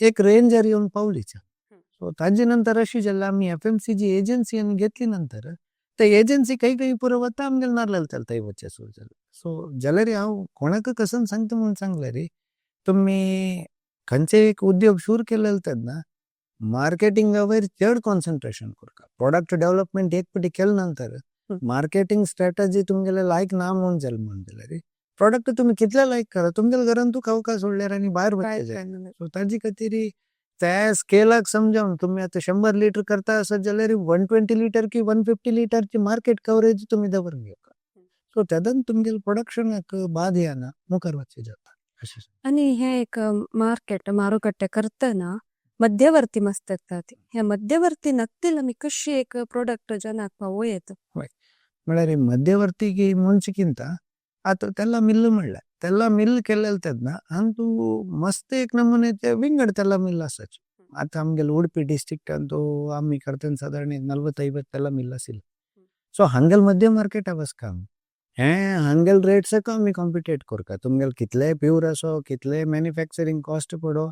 एक रेंजर येवन पावलीच. सो ताजे नंतर अशी जालें, आमी एफएमसीजी एजन्सी आमी घेतली नंतर ते एजन्सी खंय खंय पुरो वता, आमगेले नाल्ल चलता वचचें सुरू जालें. सो जाल्यार हांव कोणाक कसन सांगता म्हूण सांगलें रे, तुमी खंयचे एक उद्योग सुरू केलेले तेन्ना मार्केटिंगा वयर चड कॉन्सन्ट्रेशन करता. प्रोडक्ट डेव्हलपमेंट एक फावटी केले नंतर मार्केटींग स्ट्रेटजी तुमगेले लायक ना म्हूण जालें म्हूण जाल्यार प्रोडक्ट तुमी कितले लायक करा, तुमगेले घरान तूं खावका सोडल्यार आनी भायर वचचें जाय. सो ताजे खातीर त्या स्केलाक समजावन तुमी आतां 100 लिटर करता आसत जाल्यार 120 लिटर की 150 लिटरची मार्केट कवरेज तुमी दवरून घेवका. सो तेदन तुमगेले प्रोडक्शनाक बाद येना, मुखार वचचें जाता अशें. आनी हे एक मार्केट मारुकट्टे करतना मध्यवर्ती मस्त येतात, ह्या मध्यवर्ती नक्तील आमी कशी एक प्रोडक्ट जनाक पावोवं? म्हळ्यार मध्यवर्ती की ಮುಂಚೆಕ್ಕಿಂತ ಆತ ತೆಲ್ಲ ಮಿಲ್ಲು म्हणलें, तेल्ला मिल केलेले तेन्ना अंतू मस्त एक नमुनेचे विंगड तेल्ला मिल आसाचे. आतां आमगेले उडपी डिस्ट्रिक्टांतू आमी करतना सादारण एक 40-50 तेल्ला मिल आशिल्ले. सो हांगेले मध्य मार्केटा बसका आमी हें हांगेले रेट्साक आमी कॉम्पिटेट करता. तुमगेले कितलेय प्यूर आसो, कितलेय मॅन्युफॅक्चरींग कॉस्ट पडो,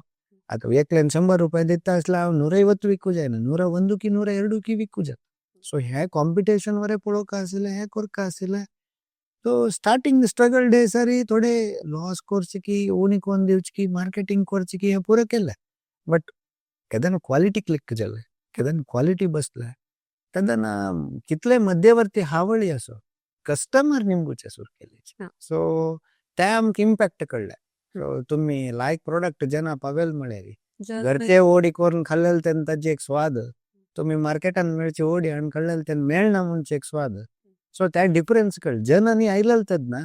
आतां एकल्यान 100 रुपये दिता आसल्यार हांव 150 विकू जायना, 101 की 102 की विकू जाता. सो हें कॉम्पिटिशन वरे पळोवंक आशिल्लें, हें करका आशिल्लें. सो स्टार्टिंग स्ट्रगल डेजारी थोडे लॉस करचे की उणी कोन्न दिवचे की मार्केटींग करचे की हें पुरो केलें. बट केदना क्वॉलिटी क्लिक जालें, केदना क्वॉलिटी बसलें, तेन्ना कितले मध्यवर्ती हावळी आसो, कस्टमर निमगुचे सुरू केले. सो ते आमकां इम्पॅक्ट कळ्ळें. सो तुमी लायक प्रोडक्ट जेन्ना पावेल म्हळ्यार घरचे ओडी करून खाल्लेले तेन्ना ताजी एक स्वाद, तुमी मार्केटान मेळचे ओडी हाडून खाल्लेले तेन्ना मेळना म्हणचे एक स्वाद. सो त्या डिफरन्स कळ्ळें. जनांनी आयलेले तेन्ना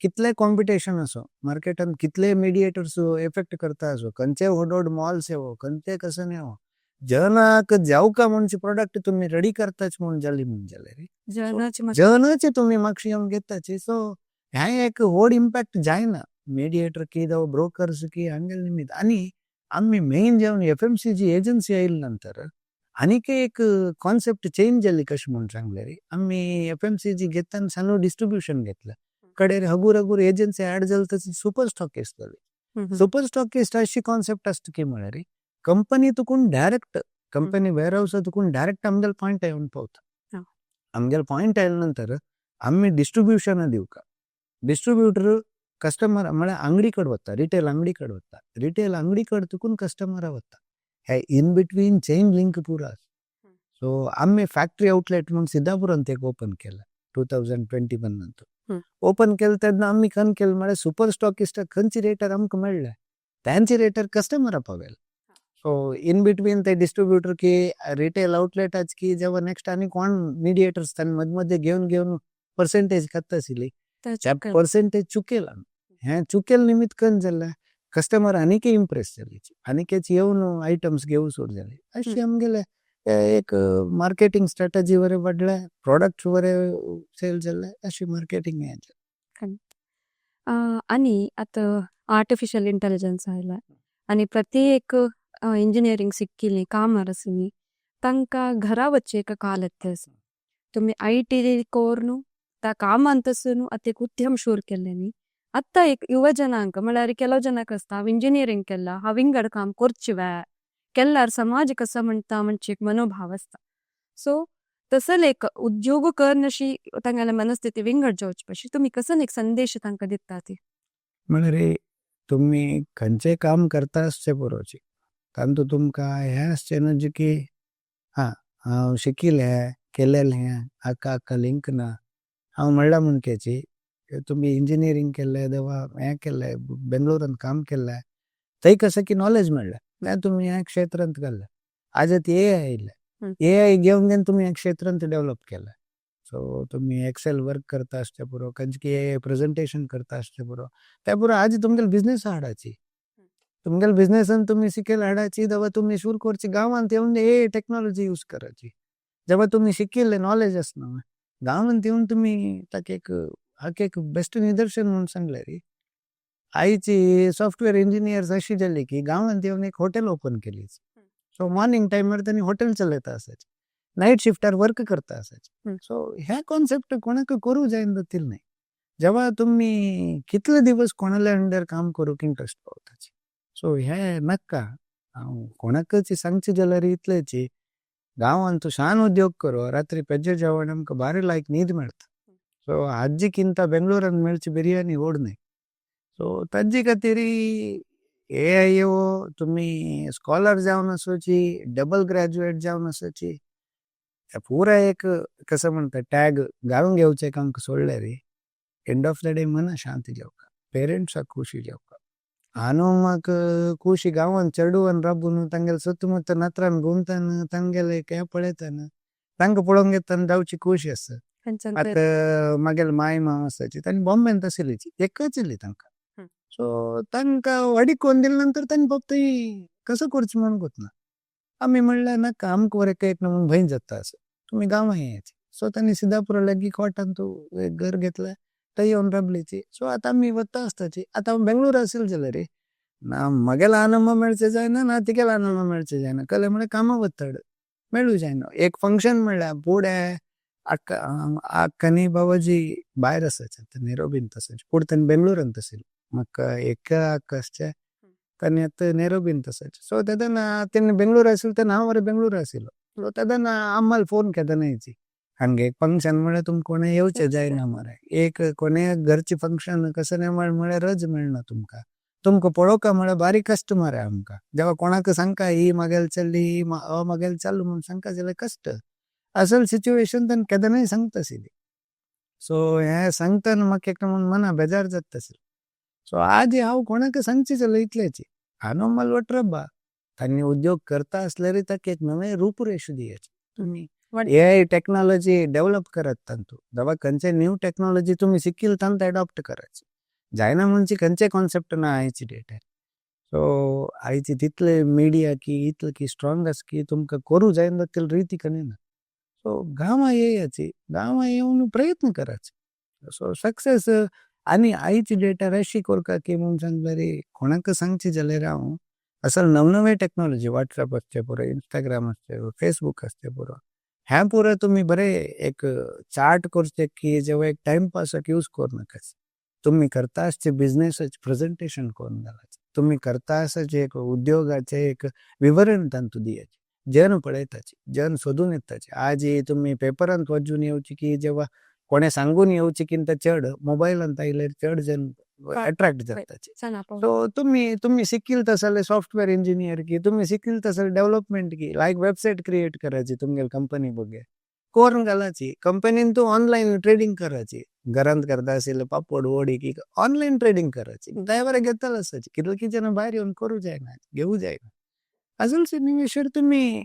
कितले कॉम्पिटिशन आसो मार्केटान, कितले मिडिएटर्स एफेक्ट करता आसो, खंयचे व्हड व्हड मॉल्स येवो, खंयचे कशें येवो, जनाक जावका म्हणचे प्रोडक्ट तुमी रेडी करताच म्हूण जाली म्हूण जाल्यार जनाचे तुमी मागशी येवन घेताची. सो हें एक व्हड इम्पॅक्ट जायना मिडिएटर की जावं ब्रोकर्स की हांगेले निमित्त. आनी आमी मेन जेवन एफएमसीजी एजन्सी आयले नंतर आनीक एक कॉन्सेप्ट चेंज जाली. कशें म्हूण सांगल्यार, आमी एफएमसीजी घेतना सानू डिस्ट्रिब्युशन घेतलें, कडेर हगूर हगूर एजन्सी ऍड जाली, तशी सुपर स्टॉकिस्ट जाली. सुपर स्टॉकिस्ट अशी कॉन्सेप्ट आसता की म्हळ्यार कंपनी तुकून डायरेक्ट, कंपनी वेअर हावसा तुकून डायरेक्ट आमगेले पॉयंट येवन पावता. आमगेले पॉयंट आयले नंतर आमी डिस्ट्रिब्युशन दिवका, डिस्ट्रिब्युटर कस्टमर म्हळ्यार अंगडी कडेन वता, रिटेल अंगडी कडेन वता, रिटेल अंगडी कडेन तुकून कस्टमरा वता. हे इन बिटवीन चेन लिंक पुरो आसा. सो आमी फॅक्टरी आउटलेट म्हूण सिद्धापुरांत एक ओपन केलें 2021 नंतर. ओपन केलें तेन्ना आमी खंय केलें म्हळ्यार सुपर स्टॉकिस्टाक खंयचे रेटार आमकां मेळ्ळें त्यांचे रेटार कस्टमरा पावयले. सो इन बिटवीन ते डिस्ट्रिब्युटर की रिटेल आउटलेटाच की जेव्हा नेक्स्ट आनी कोण मिडिएटर्स तांणी मध्ये मध्ये घेवन घेवन पर्सेंटेज खाता आशिल्ली, त्या पर्सेंटेज चुकेल. हें चुकेल निमित्त खंय जालें, कस्टमर आनीकय इम्प्रेस जाली, आनीकच येवन आयटम्स घेवूं सुरू जाले. अशें आमगेले एक मार्केटिंग स्ट्रॅटजी बरें वाडलें, प्रोडक्ट बरे सेल जाले, अशी मार्केटिंग हें. आनी आतां आर्टिफिशियल इंटेलिजन्स आयला आनी प्रत्येक इंजिनियरींग शिकिल्ली कामार आसली तांकां घरा वचचे एक काल येता. तुमी IT कोर्नु त्या कामांत आतां एक उद्यम सुरू केल्ले न्ही. आतां एक युव जनांक म्हळ्यार ಕೆಲವು ಜನಕ್ಕೆ आसता, हांव इंजिनियरींग केला, हांव विंगड काम करचे वे केल्यार समाज कसो म्हणटा म्हणचे एक मनोभाव आसता. सो तसले एक उद्योग करन अशी तांगेले मनस्थिती विंगड जावची पशी तुमी कसो एक संदेश तांकां दिता ती? म्हळ्यार तुमी खंयचें काम करता आसचें पुरोची, तातूंत तुमकां हें आसचें न्हू जी की हां हांव शिकिल्लें हें केलेलें हें हाका हाका लिंक ना. हांव म्हणलां म्हूण केची तुमी इंजिनियरींग केल्लें देवा हें केल्लें, बेंगलोरांत काम केल्लें, थंय कशें की नॉलेज मेळ्ळें तें तुमी ह्या क्षेत्रांत घाल्लें. आज आतां एआय आयलें, एआय घेवन घेवन तुमी ह्या क्षेत्रांत डेवलप केलें. सो तुमी एक्सेल वर्क करता आसचें पुरो, खंयचे की एआय प्रेजेंटेशन करता आसचें पुरो, ते पुरो. आज तुमगेले बिजनेस हाडाची, तुमगेले बिजनेसान तुमी शिकेल हाडाची जेव्हा तुमी सुरू करची, गांवांत येवन ए टेक्नॉलॉजी यूज करायची. जेव्हा तुमी शिकिल्ले नॉलेज आसना, गांवांत येवन तुमी ताका एक हाका एक बेस्ट निदर्शन म्हूण सांगल्यार, आयची सॉफ्टवेअर इंजिनियर्स अशी जाली की गांवांत येवन एक हॉटेल ओपन केली. सो मॉर्निंग टायमार तांणी हॉटेल चलयता आसाचे, नायट शिफ्टार वर्क करता आसाचे. सो हे कॉन्सेप्ट कोणाक करूं जायना जातील न्हय. जेव्हा तुमी कितले दिवस कोणाले अंडर काम करूंक इंट्रस्ट पावताची. सो हे नाका. हांव कोणाकच सांगचें जाल्यार इतलेंच, गांवांत सान उद्योग करो, रात्री पेज्जे जेवण आमकां बारी लायक न्हीद मेळटा. सो आजकींत बेंगळूरान मेळची बिर्याणी गोड न्हय. सो तांचे खातीर एआय येवो, तुमी स्कॉलर जावन आसूची, डबल ग्रॅज्युएट जावन आसूची, पुरा एक कसं म्हणटा टॅग घालून घेवचें आमकां सोडलें रे, एंड ऑफ the day मना शांती जावका, पेरेंट्साक खुशी जावका. आनु म्हाका खुशी गांवान चेडवान राबून तांगेले सुತ್ತमुತ್ತ नत्रान घुमताना तांगेले हें पळयताना तांकां पळोवंक येताना जावची खुशी आसा. आतां म्हागेले माय माव आसाची, तांणी बॉम्बेन आशिल्ली, एकच इल्ली तांकां. सो तांकां वाडी कोन्न दिले नंतर तांणी फक्त कसो करचें म्हणून गोतना. आमी म्हणल्यार नाका, आमकां बरें एक ना म्हणून भंय जाता असो, तुमी गांवां येयाची. सो तांणी सिद्धापुरा लागीं कोटान तूं एक घर घेतलें, थंय येवन राबलीची. सो आतां आमी वता आसताची. आतां हांव बेंगळूर आशिल्लें जाल्यार ना म्हगेलो आनंद मेळचें जायना, ना तिगेलो आनंद मेळचें जायना. कले म्हळ्यार कामां वताड मेळूं जायना. एक फंक्शन म्हणल्यार फुडें अक्का अक्का बाबाजी भायर आसाचे, नेरोबींत आसाचे, पूण तांणी बेंगळुरांत आशिल्ले. म्हाका एक अक्का आसचें, तांणी आतां नैरोबीन तसाचे. सो तेदना तेन्ना बेंगळूर आशिल्लो तेन्ना हांव मरे बेंगळूर आशिल्लो. सो तेदना आम्हाला फोन केदना येयची, हांगे एक फंक्शन म्हळ्यार तुमकां कोणें येवचें जायना मरे, एक कोणे घरचें फंक्शन कसलें म्हळ्यार रज मेळना तुमकां, तुमकां पळोवका म्हळ्यार बारीक कश्ट मरे आमकां. जेव्हा कोणाक सांगका ही मागेल चली, ही हो मागेल चल म्हूण सांगका जाल्यार कश्ट असल सिच्युएशन तांकां केदनाय सांगता आशिल्ली. सो हें सांगतना म्हाका एक म्हूण मना बेजार जाता आशिल्लें. सो आदी हांव कोणाक सांगची जाल्यार इतल्याची आनोमल वट्रबा तांणी उद्योग करता आसल्यार ताका एक नवें रूपरेश दियाचे तुमी. हे टॅक्नॉलॉजी डेव्हलप करात तांतू, जेव्हा खंयचे न्यू टॅक्नॉलॉजी तुमी शिकील तांकां एडॉप्ट करायची जायना म्हणजे खंयचे कॉन्सेप्ट ना आयची डेटार. सो आयची तितले मिडिया की इतले की स्ट्रॉंग आसा की तुमकां करूं जायना तितले रिती करिना. सो गांवां येयाची, गांवां येवन प्रयत्न करायचे. सो सक्सेस आनी आयची डेटार अशी करका की म्हूण सांगल्यार कोणाक सांगची जाल्यार हांव असल नवनवे टॅक्नॉलॉजी वॉट्सएप आसचे पुरो, इंस्टाग्राम आसचे, फेसबूक आसचे पुरो, हें पुरो तुमी बरें एक चार्ट करचें की जेव्हा एक टायमपासाक यूज करूं नाका. तुमी करता आसचे बिजनेसाचें प्रेजेंटेशन करून घालाचें, तुमी करता आसचे एक उद्योगाचें एक विवरण तांतूं दियाचें, जन पळयताचे, जन सोदून येताचे. आज तुमी पेपरांत वाचून येवची की जेव्हा कोणें सांगून येवची की चड मोबायलांत आयल्यार चड जन अट्रॅक्ट जाताचे. सो तुमी तुमी शिकील तसले सॉफ्टवेअर इंजिनियर की तुमी शिकील तसले डेव्हलपमेंट की लायक वेबसायट क्रिएट करायची तुमगेले कंपनी बगे करून घालाची, कंपनीन तूं ऑनलायन ट्रेडींग करायची, घरांत करता आशिल्ले पापड वडी की ऑनलायन ट्रेडींग करायची, ड्रायव्हर घेतले आसाची कितले की जण भायर येवन करूं जायना, घेवू जायना. अजून निमेशर तुमी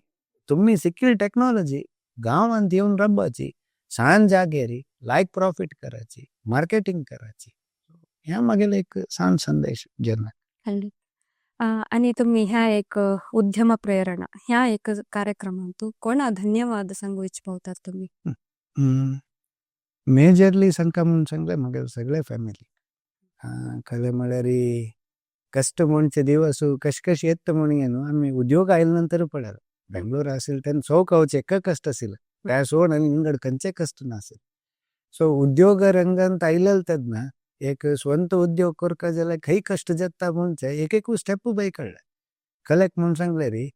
तुमी शिकील टॅक्नॉलॉजी गांवांत येवन राबपाची, सान जागेरी लायक प्रॉफीट करायची, मार्केटींग करायची. ह्या मागेले एक सान संदेश जनाक. आनी तुमी ह्या एक उद्यम प्रेरणा ह्या एक कार्यक्रमांतु कोणा धन्यवाद सांगू इच्छितात तुमी? मेजरली सांगता म्हूण सांगलें मागेले सगळे फॅमिली. खरें म्हळ्यार कश्ट म्हणचे दिवस कशें कशें येता म्हूण न्हू आमी उद्योग आयले नंतर पळयलें. बेंगळूर आशिल्लें तेन्ना चौक खावचें एका कश्ट आशिल्लें, त्या सोड आनी विंगड खंयचें कश्ट नाशिल्लें. सो उद्योग रंगांत आयलेले तेन्ना एक स्वंत उद्योग करका जाल्यार खंय कश्ट जाता म्हणचे एक एकू स्टेप बाय कळ्ळें. कलेक्ट म्हूण सांगलें री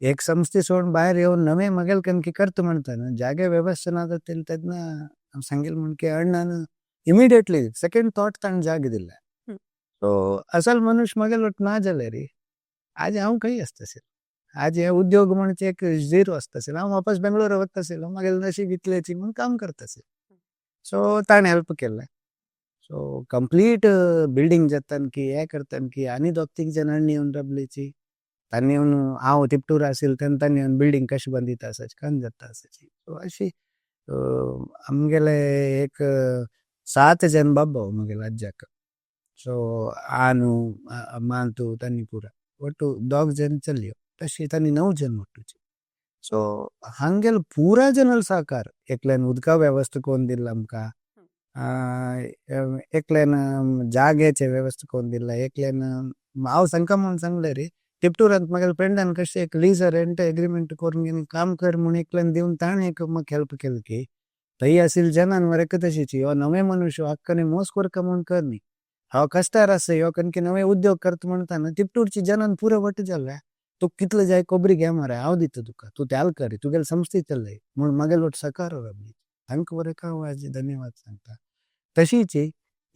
एक संस्थे सोडून भायर येवन नवें मागेल कनकी करता म्हणटा न्हू जागे वेवस्था ना जाता तेन्ना सांगेल म्हण की अण्णान इमिडिएटली सेकंड थॉट ताणें जाग दिलें. सो असल मनुष्य मागेल वट ना जाल्यार री आज हांव खंय आसता आशिल्लें, आज हे उद्योग म्हणचे एक झिरो आसता आशिल्लें, हांव वापस बेंगळूर वता आशिल्लो, मागीर नशीब इतल्याची म्हूण काम करता आशिल्लें. सो ताणें हेल्प केल्लें. सो कंप्लीट बिल्डींग जाता की हें करता की आनी दोग तीग जाणांनी येवन राबलेची, तांणी येवन हांव तिपटूर आशिल्लें तेन्ना तांणी येवन बिल्डींग कशें बांदिता आसाची कन जाता आसाची. सो अशी आमगेले एक 7 जन बाबा म्हगेले आज्याक. सो आनू मांतू तांणी पुरा ಒಟ್ಟು दोग जन चलयो, तशी तांणी 9 जन ಒಟ್ಟುची. सो हांगेले पुरा जनल सहकार, एकल्यान उदका वेवस्था करून दिल्ला आमकां, एकल्यान जाग्याचे वेवस्था करून दिल्ला, एकल्यान हांव सांगता म्हूण सांगलें रे टिपटूरांत म्हागेले फ्रेंडान कशें एक लीज रेंट एग्रीमेंट करून घेवन काम कर म्हूण एकल्यान दिवन ताणें एक म्हाका हेल्प केली की थंय आशिल्ले जनान मरे तशीची हो नवे मनुष्य हक्काने मोस करका म्हूण कर न्ही, हांव कश्टार आसा ह्यो कनकी नवे उद्योग करता म्हणटा न्हू टिपटूरची जनान पुरो वट जाल्या, तूं कितले जाय कोबरी घे मरे हांव दिता तुका, तूं त्याल कर तुगेले संस्थे चलय म्हूण म्हागेले वट सकार राबली. तांकां बरें हांव आयज धन्यवाद सांगता. तशीच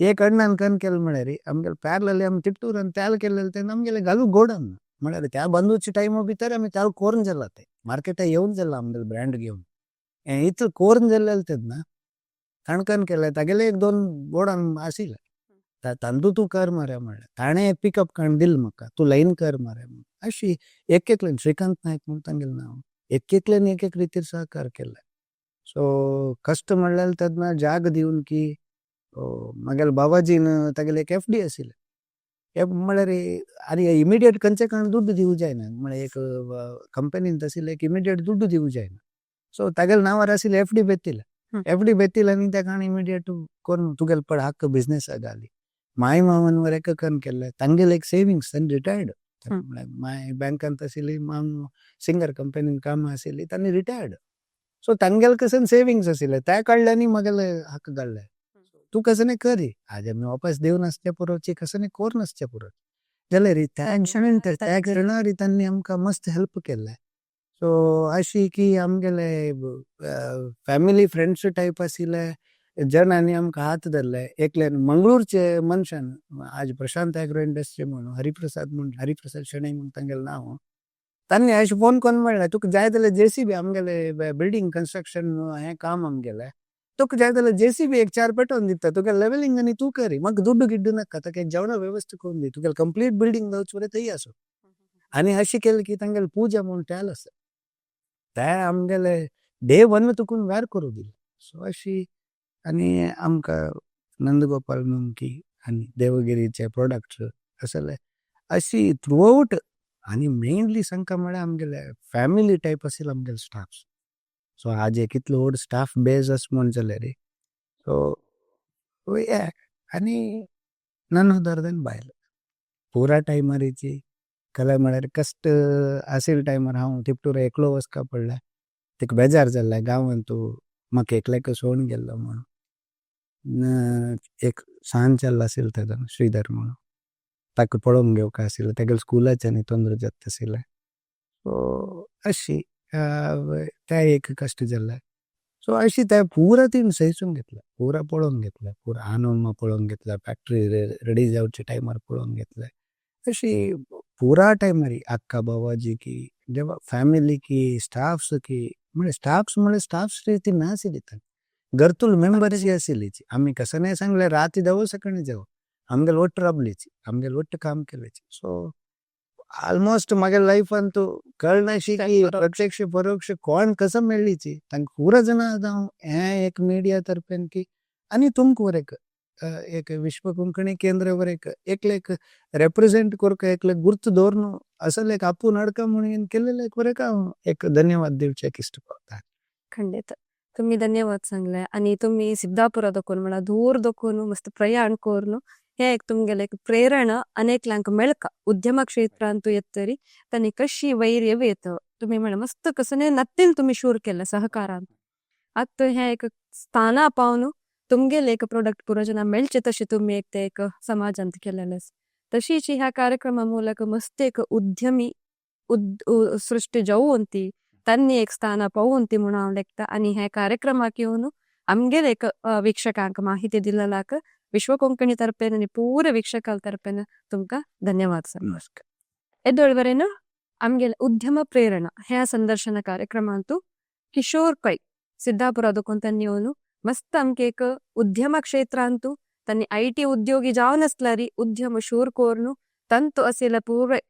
एक अण्णान कन केलें म्हळ्यार आमगेले पॅरलली आमी टिपटूरान त्याल केल्लें तेन्ना आमगेले घालू गोडावन म्हळ्यार त्या बंदूच्या टायमा भितर आमी त्याल कोरून जाला ते मार्केटा येवन जाला आमगेले ब्रँड घेवन हें इतलें कोरून जाल्लें तेन्ना ताणें केलें तागेले एक 2 गोडावन आशिल्लें, तांदूळ तूं कर मरे म्हणलें, ताणें एक पिकअप काडून दिलें म्हाका, तूं लायन कर मरे. अशी एक एकल्यान श्रीकांत नायक म्हूण तांगेलें नांव, एक एकल्यान एक एक रितीर सहकार केल्लें. सो कश्ट म्हणल्यार तेन्ना जाग दिवन की म्हागेले बाबाजीन तागेले एक एफ डी आशिल्लें, म्हळ्यार आनी इमिडिएट खंयचे कारण दुड्ड दिवूं जायना, म्हळ्यार एक कंपनीन आशिल्लें एक इमिडिएट दुड्ड दिवूं जायना. सो तागेले नांवार आशिल्लें एफ डी बेतिल्लें, एफ डी बेतिल्लें आनी त्या कारण इमिडिएट करून तुगेले पड हक्क बिजनेसाक घाली. माय मामान वर एक कन केल्लें तांगेले एक सेविंग्स, तांणी रिटायर्ड, माय बँकांत आशिल्ली, माम सिंगर कंपनीन काम आशिल्ली, तांणी रिटायर्ड. सो तांगेले कसन सेविंग्स आशिल्लें त्या काडले आनी म्हागेले हक्क काडले, तूं कसं नाही करी आज आमी वापस देव नासचे पुरोची कसं नाही कोर नासचे पुरो. जाल्यार त्या त्या क्षणार तांणी आमकां मस्त हेल्प केल्लें. सो अशी की आमगेले फॅमिली फ्रेंड्स टायप आशिल्ले जणांनी आमकां हात धरले. एकल्यान मंगळूरचे मनशान, आज प्रशांत एग्रो इंडस्ट्री म्हणून हरिप्रसाद म्हूण, हरिप्रसाद शणै म्हूण तांगेलें नांव, तांणी अशें फोन करून म्हणलें तुका जाय जाल्यार जेसीबी, आमगेले बिल्डींग कन्स्ट्रक्शन हें काम आमगेलें, तुका जाय जाल्यार जेसीबी एक चार पेटोवन दिता, तुगे लेवलिंग आनी तूं करी, म्हाका दुड्डू गिड्डू नाका, ताका एक जेवणा वेवस्था करून दी, तुगेलें कंप्लीट बिल्डींग जावचे वरे थंय आसूं. आनी अशें केलें की तांगेलें पुजा म्हूण तेल आसा ते आमगेले डे वन तुकून वेर करूं दिलें. सो अशी आनी आमकां नंदगोपाल मुंकी आनी देवगिरीचे प्रोडक्ट्स असले अशी थ्रू आवट. आनी मेनली सांगता म्हळ्यार आमगेले फॅमिली टायप आशिल्ले आमगेले स्टाफ. सो आज एक इतलो व्हड स्टाफ बेज आसा म्हूण जाल्यार सो हे आनी नन अदर दॅन बायल पुरा टायमारीची कला म्हळ्यार कश्ट आशिल्ले टायमार हांव तिपटूर एकलो वचका पडलें, तिका बेजार जाल्लें गांवांत तूं म्हाका एकल्याक सोडून गेल्लो म्हणून. एक सान चेडो आशिल्लो तेजो श्रीधर म्हणून, ताका पळोवंक घेवंक आशिल्लें, तेगेले स्कुलाचें आनी तोंदर जाता आशिल्लें. सो अशी तें एक कश्ट जाल्लें. सो अशी तें पुरा तिणें सहिसून घेतलें, पुरा पळोवन घेतलें, पुरा आनोमा पळोवन घेतलें, फॅक्ट्री रेडी जावचे टायमार पळोवन घेतलें. अशी पुरा टायमार अक्का बाबाजी की जेवा फॅमिली की स्टाफ्स की म्हळ्यार स्टाफ्स म्हळ्यार स्टाफ्स ती नाशिल्ली, घरतूल मेंबर्स आशिल्ली. आमी कसं नाही सांगलें राती जावं सकाळी जावं आमगेले ಒಟ್ಟು राबलीची, आमगेले ಒಟ್ಟು काम केलेची. सो ऑलमोस्ट म्हागे लायफान तूं कळनाशी की प्रत्यक्ष परोक्ष कोण कसं मेळ्ळीची तांकां पुरा जाणां हांव हें एक मिडिया तर्फेन की आनी तुमकां वरेक एक विश्व कोंकणी केंद्र वरेक एकले एक रेप्रेजेंट करूंक एकले गुर्त दवरून असले एक आपूण अडका म्हणून केलेले एक वरेक हांव एक धन्यवाद दिवचें इश्ट पावता. ಖಂಡಿತ तुम्ही धन्यवाद सांगले आणि तुम्ही सिद्धापुरा दखून म्हणा दूर दखून मस्त प्रयाण करून हे एक तुमगेले एक प्रेरणा अनेकल्यांक मेळका उद्यम क्षेत्रांतू येतरी तांणी कशी वैर येत तुम्ही म्हणा मस्त कसं नत्तीन तुम्ही शूर केलं सहकारान. आतां हें एक स्थाना पावन तुमगेले एक प्रोडक्ट पुरो जना मेळचे तशें तुमी एक ते एक समाजांत केलेलें. तशीच ह्या कार्यक्रमा ಮೂಲಕ मस्त एक उद्यमी सृष्टी जावंती तन्नी एक स्थाನ पावंती म्हणून हांव लेखता. आनी हे कार्यक्रमाक येवन आमगेले एक वीक्षकांक माहिती दिलेलाक विश्व कोंकणी तर्फेन आनी पुरा वीक्षकां तर्फेन तुमकां धन्यवाद सर. नमस्कार. एदोळवरेन आमगेले उद्यम प्रेरणा ह्या संदर्शन कार्यक्रमांतू ಕಿಶೋರ್ ಪೈ ಸಿದ್ದಾಪುರ ದೊಕೊಂತನ್ನಿ येवन मस्त आमके एक उद्यम क्षेत्रांतू तन्नी IT ಉದ್ಯೋಗಿ ಜಾವನಸ್ಲಾರಿ ಉದ್ಯಮ ಶೂರ್ ಕೋರ್ನು ತಂತು ಅಸಿಲ ಪೂರ್ವೆ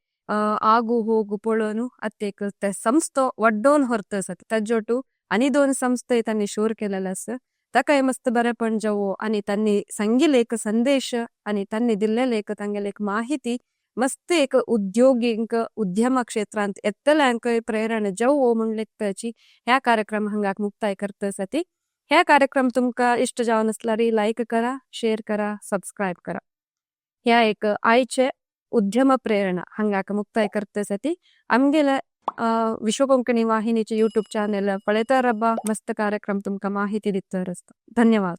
ಆಗು ಹೋಗು ಪೊಳೋನು ಅತ್ತೇಕ್ ಸಂಸ್ಥೆ ವಡ್ಡೋನ್ ಹೊರತು ಸತ್ तज्जोटू आनी दोन संस्थे तांणी शूर केलेले आसा ताकाय मस्त बरेपण जावो आनी तांणी सांगिल्ले एक संदेश आनी तांणी दिल्लेले एक तांगेले एक माहिती मस्त एक उद्योगींक उद्यम क्षेत्रांत येतल्यांकय प्रेरणा जावो म्हूण लेखपाची ह्या कार्यक्रम हांगाक मुक्ताय करता आसा. ह्या कार्यक्रम तुमकां इश्ट जावन आसल्यार लायक करा, शेअर करा, सबस्क्रायब करा. ह्या एक आयचे उद्यम प्रेरणा हांगाक मुक्ताय करता आसा. आमगेले विश्व कोंकणी वाहिनीचे यूट्यूब चॅनल पळयता रब्बा, मस्त कार्यक्रम तुमकां माहिती दिता आसता. धन्यवाद.